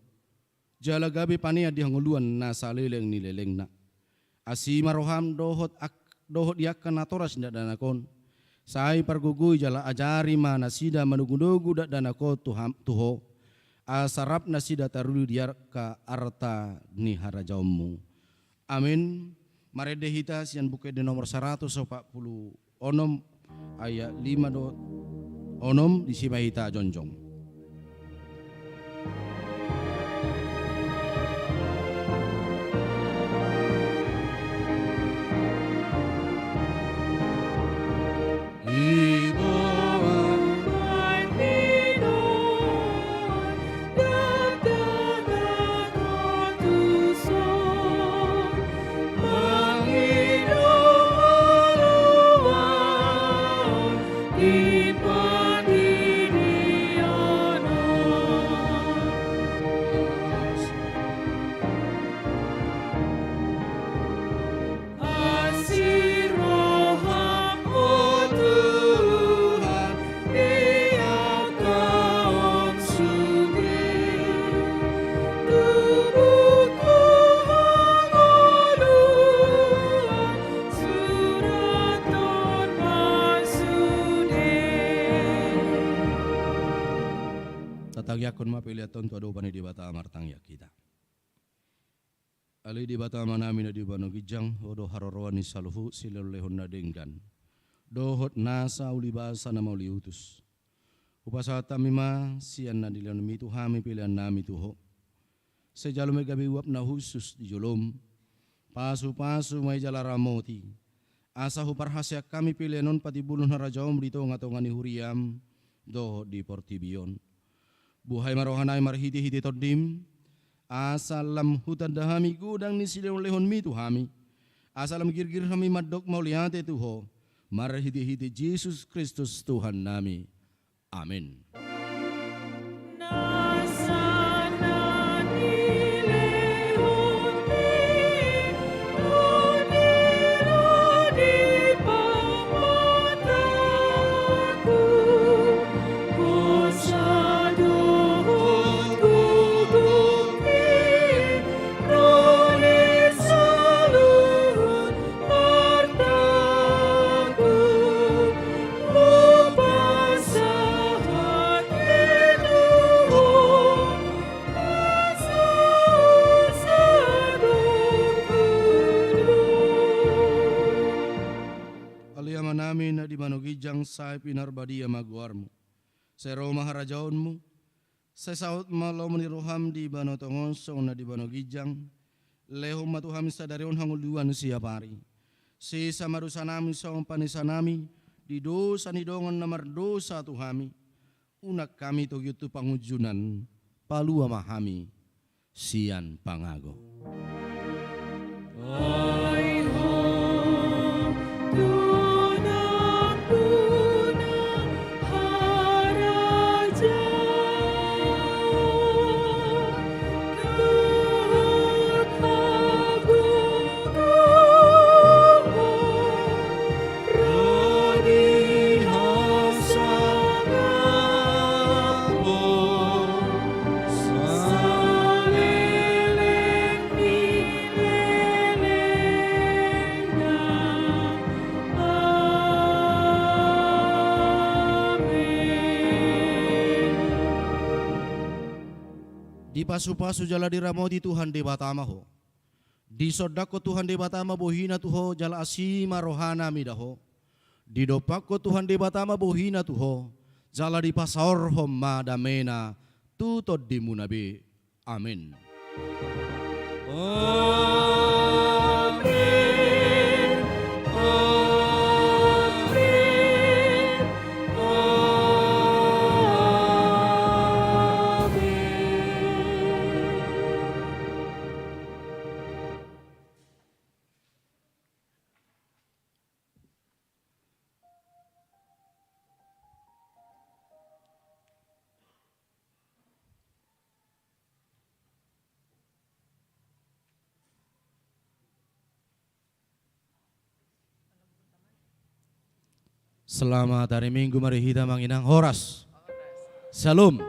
jala gabe panean di hangoluan na saleleng ni lelengna. Asi ma roham dohot ak-, dohot di angka natoras ni dakdanak on. Sai pargogoi jala ajari ma nasida manogunogu dakdanak on tu ham-, tu Ho. Asa rap nasida taruli di angka arta ni harajaonmu. Amin. Marende hita sian Buku Ende nomor saratus opat pulu onom, ayat lima dohot onom, disi ma hita jongjong. Asi roham, o Tuhan, di angka on sude. Tubuhku hangoluan, surathon ma sude. Tatangiangkon ma pelean on tu adopan ni Debata, martangiang hita. Ale Debata Amanami na di banua ginjang, Ho do haroroan ni saluhut silehonlehon na denggan dohot nasa ulibasa na mauliutus. Hupasahat hami ma sian na nilehonmi tu hami peleannami tu Ho. Sai jalo ma i gabe uap na hushus di jolom. Pasupasu ma i jala ramoti, asa huparhaseang hami pelean on patimbulhon harajaonmu di tongatonga ni huriam dohot di portibi on. Buhai ma rohanami marhitehite Tondim, asa lam hutanda hami godang ni silehonlehonmi tu hami, asa lam girgir hami mandok mauliate tu Ho, marhitehite Jesus Kristus Tuhannami. Amin. Ale Amanami na di banua ginjang, sai pinarbadia ma goarmu. Sai ro ma harajaonmu. Sai saut ma lomo ni roham di banua tonga on songon na di banua ginjang. Lehon ma tu hami sadari on hangoluan siapari. Sesa ma dosanami songon panesanami di dosa ni dongan na mardosa tu hami. Unang hami togihon tu pangunjunan, palua ma hami sian pangago. Ai Ho, tu Dipasupasu jala diramoti Tuhan Debata ma ho. Disondangkon Tuhan Debata ma bohina tu ho jala asi ma rohana mida ho. Didompakkon Tuhan Debata ma bohina tu ho, jala dipasaorhon ma damena tu tondimuna be. Amen. Amen. Amen. Amen. Selamat hari Minggu, mari hita manginang horas. Shalom.